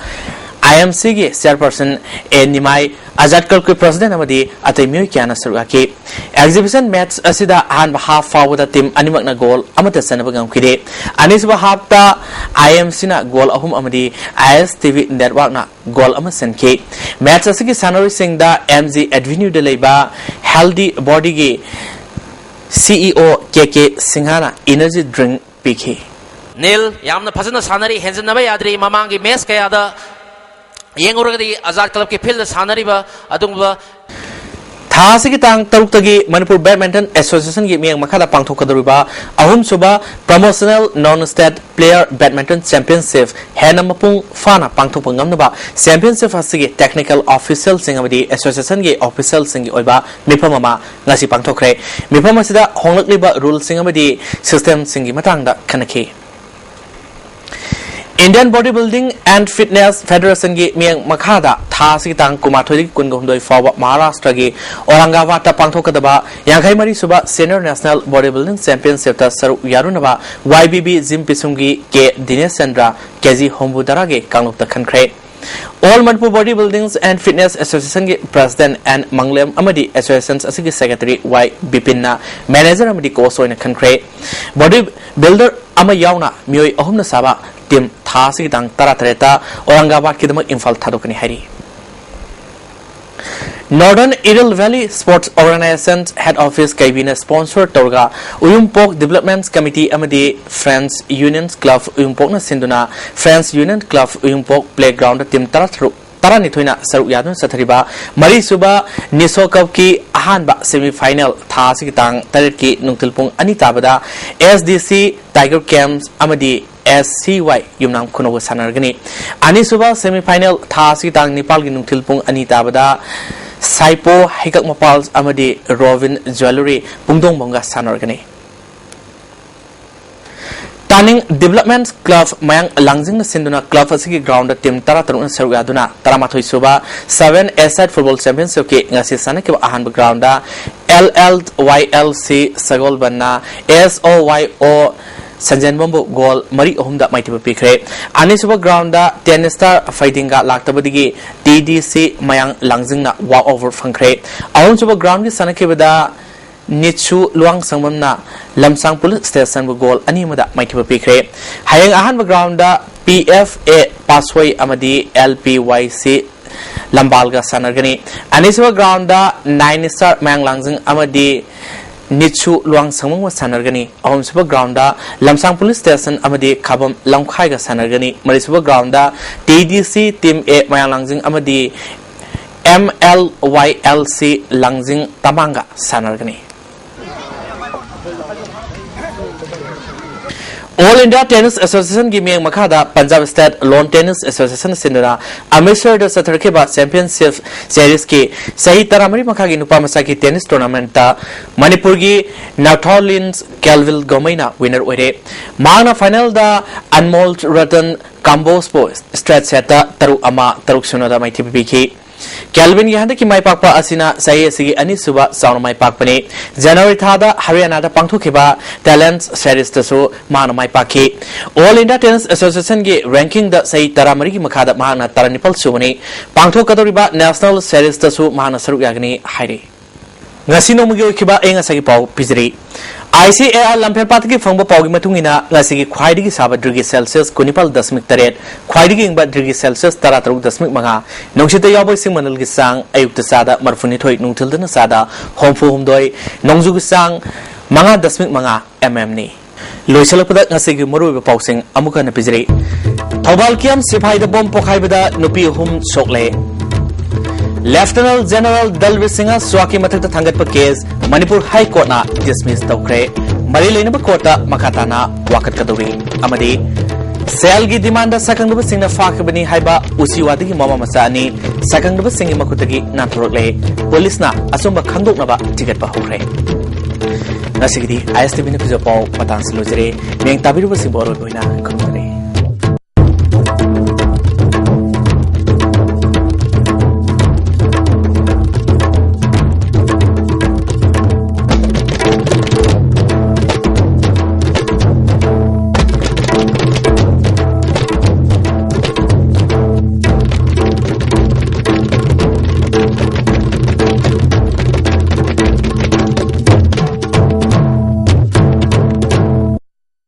ꯑꯥꯏ ꯑꯦꯝ ꯁꯤꯒꯤ ꯆꯦꯌꯔꯄꯔꯁꯟ ꯑꯦ ꯅꯤꯃꯥꯏ, ꯑꯖꯥꯗ ꯀ꯭ꯂꯕꯀꯤ ꯄ꯭ꯔꯁꯤꯗꯦꯟꯠ ꯑꯃꯗꯤ ꯑꯇꯩ ꯃꯤꯑꯣꯏ ꯀꯌꯥꯅ ꯁꯔꯨꯛ ꯌꯥꯈꯤ꯫ ꯑꯦꯛꯖꯤꯕꯤꯁꯟ ꯃꯦꯠꯆ ꯑꯁꯤꯗ ꯑꯍꯥꯟꯕ ꯍꯥꯐ ꯐꯥꯎꯕꯗ ꯇꯤꯝ ꯑꯅꯤꯃꯛꯅ ꯒꯣꯜ ꯑꯃꯠꯇ ꯆꯟꯅꯕ ꯉꯝꯈꯤꯗꯦ꯫ ꯑꯅꯤꯁꯨꯕ ꯍꯥꯐꯇ ꯑꯥꯏ ꯑꯦꯝ ꯁꯤꯅ ꯒꯣꯜ ꯑꯍꯨꯝ ꯑꯃꯗꯤ ꯑꯥꯏ ꯑꯦꯁ ꯇꯤ ꯚꯤ ꯅꯦꯠꯋꯥꯔꯛꯅ ꯒꯣꯜ ꯑꯃ ꯆꯟꯈꯤ꯫ ꯃꯦꯠꯆ ꯑꯁꯤꯒꯤ ꯁꯥꯟꯅꯔꯣꯏꯁꯤꯡꯗ ꯑꯦꯝ ꯖꯤ ꯑꯦꯚꯦꯅ꯭ꯌꯨꯗ ꯂꯩꯕ ꯍꯦꯜꯗꯤ ꯕꯣꯗꯤꯒꯤ ꯁꯤ ꯏ ꯑꯣ ꯀꯦ ꯀꯦ ꯁꯤꯡꯍꯥꯅ ꯏꯅꯔꯖꯤ ꯗ꯭ꯔꯤꯡꯛ ꯄꯤꯈꯤ꯫ ꯅꯤꯜ, ꯌꯥꯝꯅ ꯐꯖꯅ ꯁꯥꯟꯅꯔꯤ, ꯍꯦꯟꯖꯤꯟꯅꯕ ꯌꯥꯗ꯭ꯔꯤ꯫ ꯃꯃꯥꯡꯒꯤ ꯃꯦꯆ ꯀꯌꯥꯗ ꯌꯦꯡꯉꯨꯔꯒꯗꯤ ꯑꯖꯥꯗ ꯀ꯭ꯂꯕꯀꯤ ꯐꯤꯜꯗ ꯁꯥꯟꯅꯔꯤꯕ ꯑꯗꯨꯒꯨꯝꯕ ꯊꯥ ꯑꯁꯤꯒꯤ ꯇꯥꯡ ꯇꯔꯨꯛꯇꯒꯤ ꯃꯅꯤꯄꯨꯔ ꯕꯦꯗꯃꯤꯟꯇꯟ ꯑꯦꯁꯣꯁꯤꯌꯦꯁꯟꯒꯤ ꯃꯤꯠꯌꯦꯡ ꯃꯈꯥꯗ ꯄꯥꯡꯊꯣꯛꯀꯗꯧꯔꯤꯕ ꯑꯍꯨꯝꯁꯨꯕ ꯄ꯭ꯔꯣꯃꯣꯁꯅꯦꯜ ꯅꯣꯟ ꯁ꯭ꯇꯦꯠ ꯄ꯭ꯂꯦꯌꯔ ꯕꯦꯗꯃꯤꯟꯇꯟ ꯆꯦꯝꯄꯤꯌꯟꯁꯤꯞ ꯍꯦꯟꯅ ꯃꯄꯨꯡ ꯐꯥꯅ ꯄꯥꯡꯊꯣꯛꯄ ꯉꯝꯅꯕ ꯆꯦꯝꯄꯤꯌꯟꯁꯤꯞ ꯑꯁꯤꯒꯤ ꯇꯦꯛꯅꯤꯀꯦꯜ ꯑꯣꯐꯤꯁꯤꯌꯦꯜꯁꯤꯡ ꯑꯃꯗꯤ ꯑꯦꯁꯣꯁꯤꯌꯦꯁꯟꯒꯤ ꯑꯣꯐꯤꯁꯤꯌꯦꯜꯁꯤꯡꯒꯤ ꯑꯣꯏꯕ ꯃꯤꯐꯝ ꯑꯃ ꯉꯁꯤ ꯄꯥꯡꯊꯣꯛꯈ꯭ꯔꯦ꯫ ꯃꯤꯐꯝ ꯑꯁꯤꯗ ꯍꯣꯡꯂꯛꯂꯤꯕ ꯔꯨꯜꯁꯤꯡ ꯑꯃꯗꯤ ꯁꯤꯁꯇꯦꯝꯁꯤꯡꯒꯤ ꯃꯇꯥꯡꯗ ꯈꯟꯅꯈꯤ꯫ Indian Body Building and Fitness Federationꯒꯤ ꯃꯤꯠꯌꯦꯡ ꯃꯈꯥꯗ ꯊꯥ ꯑꯁꯤꯒꯤ ꯇꯥꯡ ꯀꯨꯟꯃꯥꯊꯣꯏꯗꯒꯤ ꯀꯨꯟꯒ ꯍꯨꯝꯗꯣꯏ ꯐꯥꯎꯕ ꯃꯍꯥꯔꯥꯁꯇ꯭ꯔꯒꯤ ꯑꯧꯔꯪꯒꯥꯕꯥꯗꯇ ꯄꯥꯡꯊꯣꯛꯀꯗꯕ ꯌꯥꯡꯈꯩ ꯃꯔꯤ ꯁꯨꯕ Senior National Body Building Championshipꯇ ꯁꯔꯨꯛ ꯌꯥꯔꯨꯅꯕ ꯋꯥꯏ ꯕꯤ ꯕꯤ ꯖꯤꯝ ꯄꯤꯁꯨꯝꯒꯤ ꯀꯦ ꯗꯤꯅꯦꯁ ꯆꯟꯗ꯭ꯔ ꯀꯦ ꯖꯤ ꯍꯨꯝꯐꯨ ꯇꯔꯥꯒꯤ ꯀꯥꯡꯂꯨꯞꯇ ꯈꯟꯈ꯭ꯔꯦ꯫ All Manipur Body Buildings and Fitness Associationꯒꯤ President N ꯃꯪꯂꯦꯝ ꯑꯃꯗꯤ Association ꯑꯁꯤꯒꯤ Secretary ꯋꯥꯏ ꯕꯤꯄꯤꯟꯅ Manager ꯑꯃꯗꯤ Coach ꯑꯣꯏꯅ ꯈꯟꯈ꯭ꯔꯦ꯫ Body builder ꯑꯃ ꯌꯥꯎꯅ ꯃꯤꯑꯣꯏ ꯑꯍꯨꯝꯅ ꯁꯥꯕ ꯇꯤꯝ ꯊꯥ ꯑꯁꯤꯒꯤ ꯇꯥꯡ ꯇꯔꯥꯇꯔꯦꯠꯇ ꯑꯧꯔꯪꯒꯥꯕꯥꯗꯀꯤꯗꯃꯛ ꯏꯝꯐꯥꯜ ꯊꯥꯗꯣꯛꯀꯅꯤ ꯍꯥꯏꯔꯤ꯫ Northern Iril Valley Sports Organization Head Office ꯀꯩꯕꯤꯅ sponsor ꯇꯧꯔꯒ ꯎꯌꯨꯝꯄꯣꯛ Development Committee ꯑꯃꯗꯤ Friends Union Club ꯎꯌꯨꯝꯄꯣꯛꯅ ꯁꯤꯟꯗꯨꯅ Friends Union Club ꯎꯌꯨꯝꯄꯣꯛ playgroundꯗ ꯇꯤꯝ ꯇꯔꯥꯇꯔꯨꯛ ꯇꯔꯥꯅꯤꯊꯣꯏꯅ ꯁꯔꯨꯛ ꯌꯥꯗꯨꯅ ꯆꯠꯊꯔꯤꯕ ꯃꯔꯤꯁꯨꯕ ꯅꯤꯁꯣ ꯀꯞꯀꯤ ꯑꯍꯥꯟꯕ semi final ꯊꯥ ꯑꯁꯤꯒꯤ ꯇꯥꯡ ꯇꯔꯦꯠꯀꯤ ꯅꯨꯡꯊꯤꯜ ꯄꯨꯡ ꯑꯅꯤ ꯇꯥꯕꯗ S D C Tiger Camps ꯑꯃꯗꯤ S C Y ꯌꯨꯝꯅꯥꯝ ꯈꯨꯅꯧꯒ ꯁꯥꯟꯅꯔꯒꯅꯤ꯫ ꯑꯅꯤꯁꯨꯕ semi final ꯊꯥ ꯑꯁꯤꯒꯤ ꯇꯥꯡ ꯅꯤꯄꯥꯜꯒꯤ ꯅꯨꯡꯊꯤꯜ ꯄꯨꯡ ꯑꯅꯤ ꯇꯥꯕꯗ ꯁꯥꯏꯄꯣ ꯍꯩꯀꯛ ꯃꯄꯥꯜ ꯑꯃꯗꯤ ꯔꯣꯕꯤꯟ ꯖ꯭ꯋꯦꯂꯔꯤ ꯄꯨꯡꯗꯣꯡꯕꯝꯒ ꯁꯥꯟꯅꯔꯒꯅꯤ꯫ ꯇꯥꯅꯤꯡ Development Club ꯃꯌꯥꯡ ꯂꯥꯡꯖꯤꯡꯅ ꯁꯤꯟꯗꯨꯅ club ꯑꯁꯤꯒꯤ ground ꯇꯤꯝ ꯇꯔꯥꯇꯔꯨꯛꯅ ꯁꯔꯨꯛ ꯌꯥꯗꯨꯅ ꯇꯔꯥꯃꯥꯊꯣꯏ ꯁꯨꯕ Seven Aside Football Championshipꯀꯤ ꯉꯁꯤ ꯁꯥꯟꯅꯈꯤꯕ ꯑꯍꯥꯟꯕ groundꯗ L L Y L C ꯁꯒꯣꯜꯕꯟꯅ S O Y O ꯁꯟꯖꯦꯟꯕꯝꯕꯨ goal ꯃꯔꯤ ꯑꯍꯨꯝꯗ ꯃꯥꯏꯊꯤꯕ ꯄꯤꯈ꯭ꯔꯦ꯫ ꯑꯅꯤꯁꯨꯕ groundꯗ Ten Star ꯐꯩꯗꯤꯡꯒꯥ ꯂꯥꯛꯇꯕꯗꯒꯤ T D C ꯃꯌꯥꯡ ꯂꯥꯡꯖꯤꯡꯅ walk over ꯐꯪꯈ꯭ꯔꯦ꯫ ꯑꯍꯨꯝꯁꯨꯕ groundꯒꯤ ꯁꯥꯟꯅꯈꯤꯕꯗ ꯅꯤꯠꯁꯨ ꯂꯨꯋꯥꯡꯁꯪꯕꯝꯅ ꯂꯝꯁꯥꯡ police stationꯕꯨ goal ꯑꯅꯤ ꯑꯃꯗ ꯃꯥꯏꯊꯤꯕ ꯄꯤꯈ꯭ꯔꯦ꯫ ꯍꯌꯦꯡ ꯑꯍꯥꯟꯕ groundꯗ P F A ꯄꯥꯁꯣꯏ ꯑꯃꯗꯤ L P Y C ꯂꯝꯕꯥꯜꯒ ꯁꯥꯟꯅꯔꯒꯅꯤ꯫ ꯑꯅꯤꯁꯨꯕ groundꯗ Nine Star ꯃꯌꯥꯡ ꯂꯥꯡꯖꯤꯡ ꯑꯃꯗꯤ ꯅꯤꯠꯁꯨ ꯂꯨꯋꯥꯡꯁꯪꯕꯝꯒ ꯁꯥꯟꯅꯔꯒꯅꯤ꯫ ꯑꯍꯨꯝꯁꯨꯕ groundꯗ ꯂꯝꯁꯥꯡ police station ꯑꯃꯗꯤ ꯈꯥꯕꯝ ꯂꯝꯈꯥꯏꯒ ꯁꯥꯟꯅꯔꯒꯅꯤ꯫ ꯃꯔꯤꯁꯨꯕ groundꯗ T D C Team A ꯃꯌꯥꯡ ꯂꯥꯡꯖꯤꯡ ꯑꯃꯗꯤ M L Y L C ꯂꯥꯡꯖꯤꯡ ꯇꯃꯥꯡꯒ ꯁꯥꯟꯅꯔꯒꯅꯤ꯫ All India Tennis Associationꯒꯤ ꯃꯤꯠꯌꯦꯡ ꯃꯈꯥꯗ Punjab State Lawn Tennis Association ꯁꯤꯟꯗꯨꯅ ꯑꯃ꯭ꯔꯤꯠꯁꯔꯗ ꯆꯠꯊꯔꯛꯈꯤꯕ Championship Seriesꯀꯤ ꯆꯍꯤ ꯇꯔꯥꯃꯔꯤ ꯃꯈꯥꯒꯤ ꯅꯨꯄꯥ ꯃꯆꯥꯒꯤ tennis tournamentꯇ ꯃꯅꯤꯄꯨꯔꯒꯤ ꯅꯥꯊꯣꯂꯤꯟꯁ ꯀꯦꯜꯚꯤꯜ ꯒꯣꯃꯩꯅ winner ꯑꯣꯏꯔꯦ꯫ ꯃꯍꯥꯛꯅ finalꯗ ꯑꯟꯃꯣꯜ ꯔꯇꯟ ꯀꯝꯕꯣꯖꯄꯨ straight setꯇ ꯇꯔꯨꯛ ꯑꯃ, ꯇꯔꯨꯛ ꯁꯤꯅꯣꯗ ꯃꯥꯏꯊꯤꯕ ꯄꯤꯈꯤ꯫ ꯀꯦꯜꯚꯤꯟꯒꯤ ꯍꯟꯗꯛꯀꯤ ꯃꯥꯏꯄꯥꯛꯄ ꯑꯁꯤꯅ ꯆꯍꯤ ꯑꯁꯤꯒꯤ ꯑꯅꯤꯁꯨꯕ ꯆꯥꯎꯅ ꯃꯥꯏꯄꯥꯛꯄꯅꯤ꯫ ꯖꯅꯋꯥꯔꯤ ꯊꯥꯗ ꯍꯔꯤꯌꯥꯅꯥꯗ ꯄꯥꯡꯊꯣꯛꯈꯤꯕ Talents Seriesꯇꯁꯨ ꯃꯍꯥꯛꯅ ꯃꯥꯏ ꯄꯥꯛꯈꯤ꯫ All India Tennis Associationꯒꯤ rankingꯗ ꯆꯍꯤ ꯇꯔꯥꯃꯔꯤꯒꯤ ꯃꯈꯥꯗ ꯃꯍꯥꯛꯅ ꯇꯔꯥꯅꯤꯄꯥꯜ ꯁꯨꯕꯅꯤ꯫ ꯄꯥꯡꯊꯣꯛꯀꯗꯧꯔꯤꯕ National Seriesꯇꯁꯨ ꯃꯍꯥꯛꯅ ꯁꯔꯨꯛ ꯌꯥꯒꯅꯤ ꯍꯥꯏꯔꯤ꯫ ꯉꯁꯤ ꯅꯣꯡꯃꯒꯤ ꯑꯣꯏꯈꯤꯕ ꯑꯌꯤꯡ ꯑꯁꯥꯒꯤ ꯄꯥꯎ ꯄꯤꯖꯔꯤ꯫ I C A R ꯂꯝꯐꯦꯜꯄꯥꯠꯇꯒꯤ ꯐꯪꯕ ꯄꯥꯎꯒꯤ ꯃꯇꯨꯡ ꯏꯟꯅ, ꯉꯁꯤꯒꯤ ꯈ꯭ꯋꯥꯏꯗꯒꯤ ꯁꯥꯕ degree Celsius ꯀꯨꯟꯅꯤꯄꯥꯜ ꯗꯁꯃꯤꯛ ꯇꯔꯦꯠ, ꯈ꯭ꯋꯥꯏꯗꯒꯤ ꯏꯪꯕ degree Celsius ꯇꯔꯥꯇꯔꯨꯛ ꯗꯁꯃꯤꯛ ꯃꯉꯥ, ꯅꯨꯡꯁꯤꯠꯇ ꯌꯥꯎꯕ ꯏꯁꯤꯡ ꯃꯅꯤꯜꯒꯤ ꯆꯥꯡ ꯑꯌꯨꯛꯇ ꯆꯥꯗ ꯃꯔꯤꯐꯨꯅꯤꯊꯣꯏ, ꯅꯨꯡꯊꯤꯜꯗꯅ ꯆꯥꯗ ꯍꯨꯝꯐꯨꯍꯨꯝꯗꯣꯏ, ꯅꯣꯡꯖꯨꯒꯤ ꯆꯥꯡ ꯃꯉꯥ ꯗꯁꯃꯤꯛ ꯃꯉꯥ mm ꯅꯤ꯫ ꯂꯣꯏꯁꯤꯜꯂꯛꯄꯗ ꯉꯁꯤꯒꯤ ꯃꯔꯨꯑꯣꯏꯕ ꯄꯥꯎꯁꯤꯡ ꯑꯃꯨꯛ ꯍꯟꯅ ꯄꯤꯖꯔꯤ꯫ ꯊꯧꯕꯥꯜ ꯀꯤꯌꯥꯝ ꯁꯤꯐꯥꯏꯗ ꯕꯣꯝ ꯄꯣꯈꯥꯏꯕꯗ ꯅꯨꯄꯤ ꯑꯍꯨꯝ ꯁꯣꯛꯂꯦ꯫ ꯂꯦꯐꯇꯤꯅꯦꯟ ꯖꯦꯅꯔꯦꯜ ꯗꯜꯕꯤꯔ ꯁꯤꯡꯍ ꯁ꯭ꯋꯥꯒꯤ ꯃꯊꯛꯇ ꯊꯥꯡꯒꯠꯄ ꯀꯦꯁ ꯃꯅꯤꯄꯨꯔ ꯍꯥꯏ ꯀꯣꯔꯠꯅ ꯗꯤꯁꯃꯤꯁ ꯇꯧꯈ꯭ꯔꯦ꯫ ꯃꯔꯤ ꯂꯩꯅꯕ ꯀꯣꯔꯠꯇ ꯃꯈꯥ ꯇꯥꯅ ꯋꯥꯀꯠꯀꯗꯧꯔꯤ꯫ ꯑꯃꯗꯤ ꯁꯦꯜꯒꯤ ꯗꯤꯃꯥꯟꯗ ꯁꯛꯈꯪꯅꯕꯁꯤꯡꯅ ꯐꯥꯈꯤꯕꯅꯤ ꯍꯥꯏꯕ ꯎꯆꯤꯋꯥꯗꯒꯤ ꯃꯃꯥ ꯃꯆꯥ ꯑꯅꯤ ꯁꯛꯈꯪꯅꯕꯁꯤꯡꯒꯤ ꯃꯈꯨꯠꯇꯒꯤ ꯅꯥꯟꯊꯣꯔꯛꯂꯦ꯫ ꯄꯨꯂꯤꯁꯅ ꯑꯆꯨꯝꯕ ꯈꯪꯗꯣꯛꯅꯕ ꯊꯤꯒꯠꯄ ꯍꯧꯈ꯭ꯔꯦ꯫ ꯉꯁꯤꯒꯤꯗꯤ ꯑꯥꯏ ꯑꯦꯁ ꯇꯤ ꯚꯤꯅ ꯄꯤꯖꯕ ꯄꯥꯎ ꯃꯇꯥꯡꯁꯤ ꯂꯣꯏꯖꯔꯦ꯫ ꯃꯤꯌꯥꯝ ꯇꯥꯕꯤꯔꯤꯕꯁꯤꯡꯕꯨ ꯑꯔꯣꯏꯕ ꯑꯣꯏꯅ ꯈꯨꯔꯨꯝꯖꯔꯤ꯫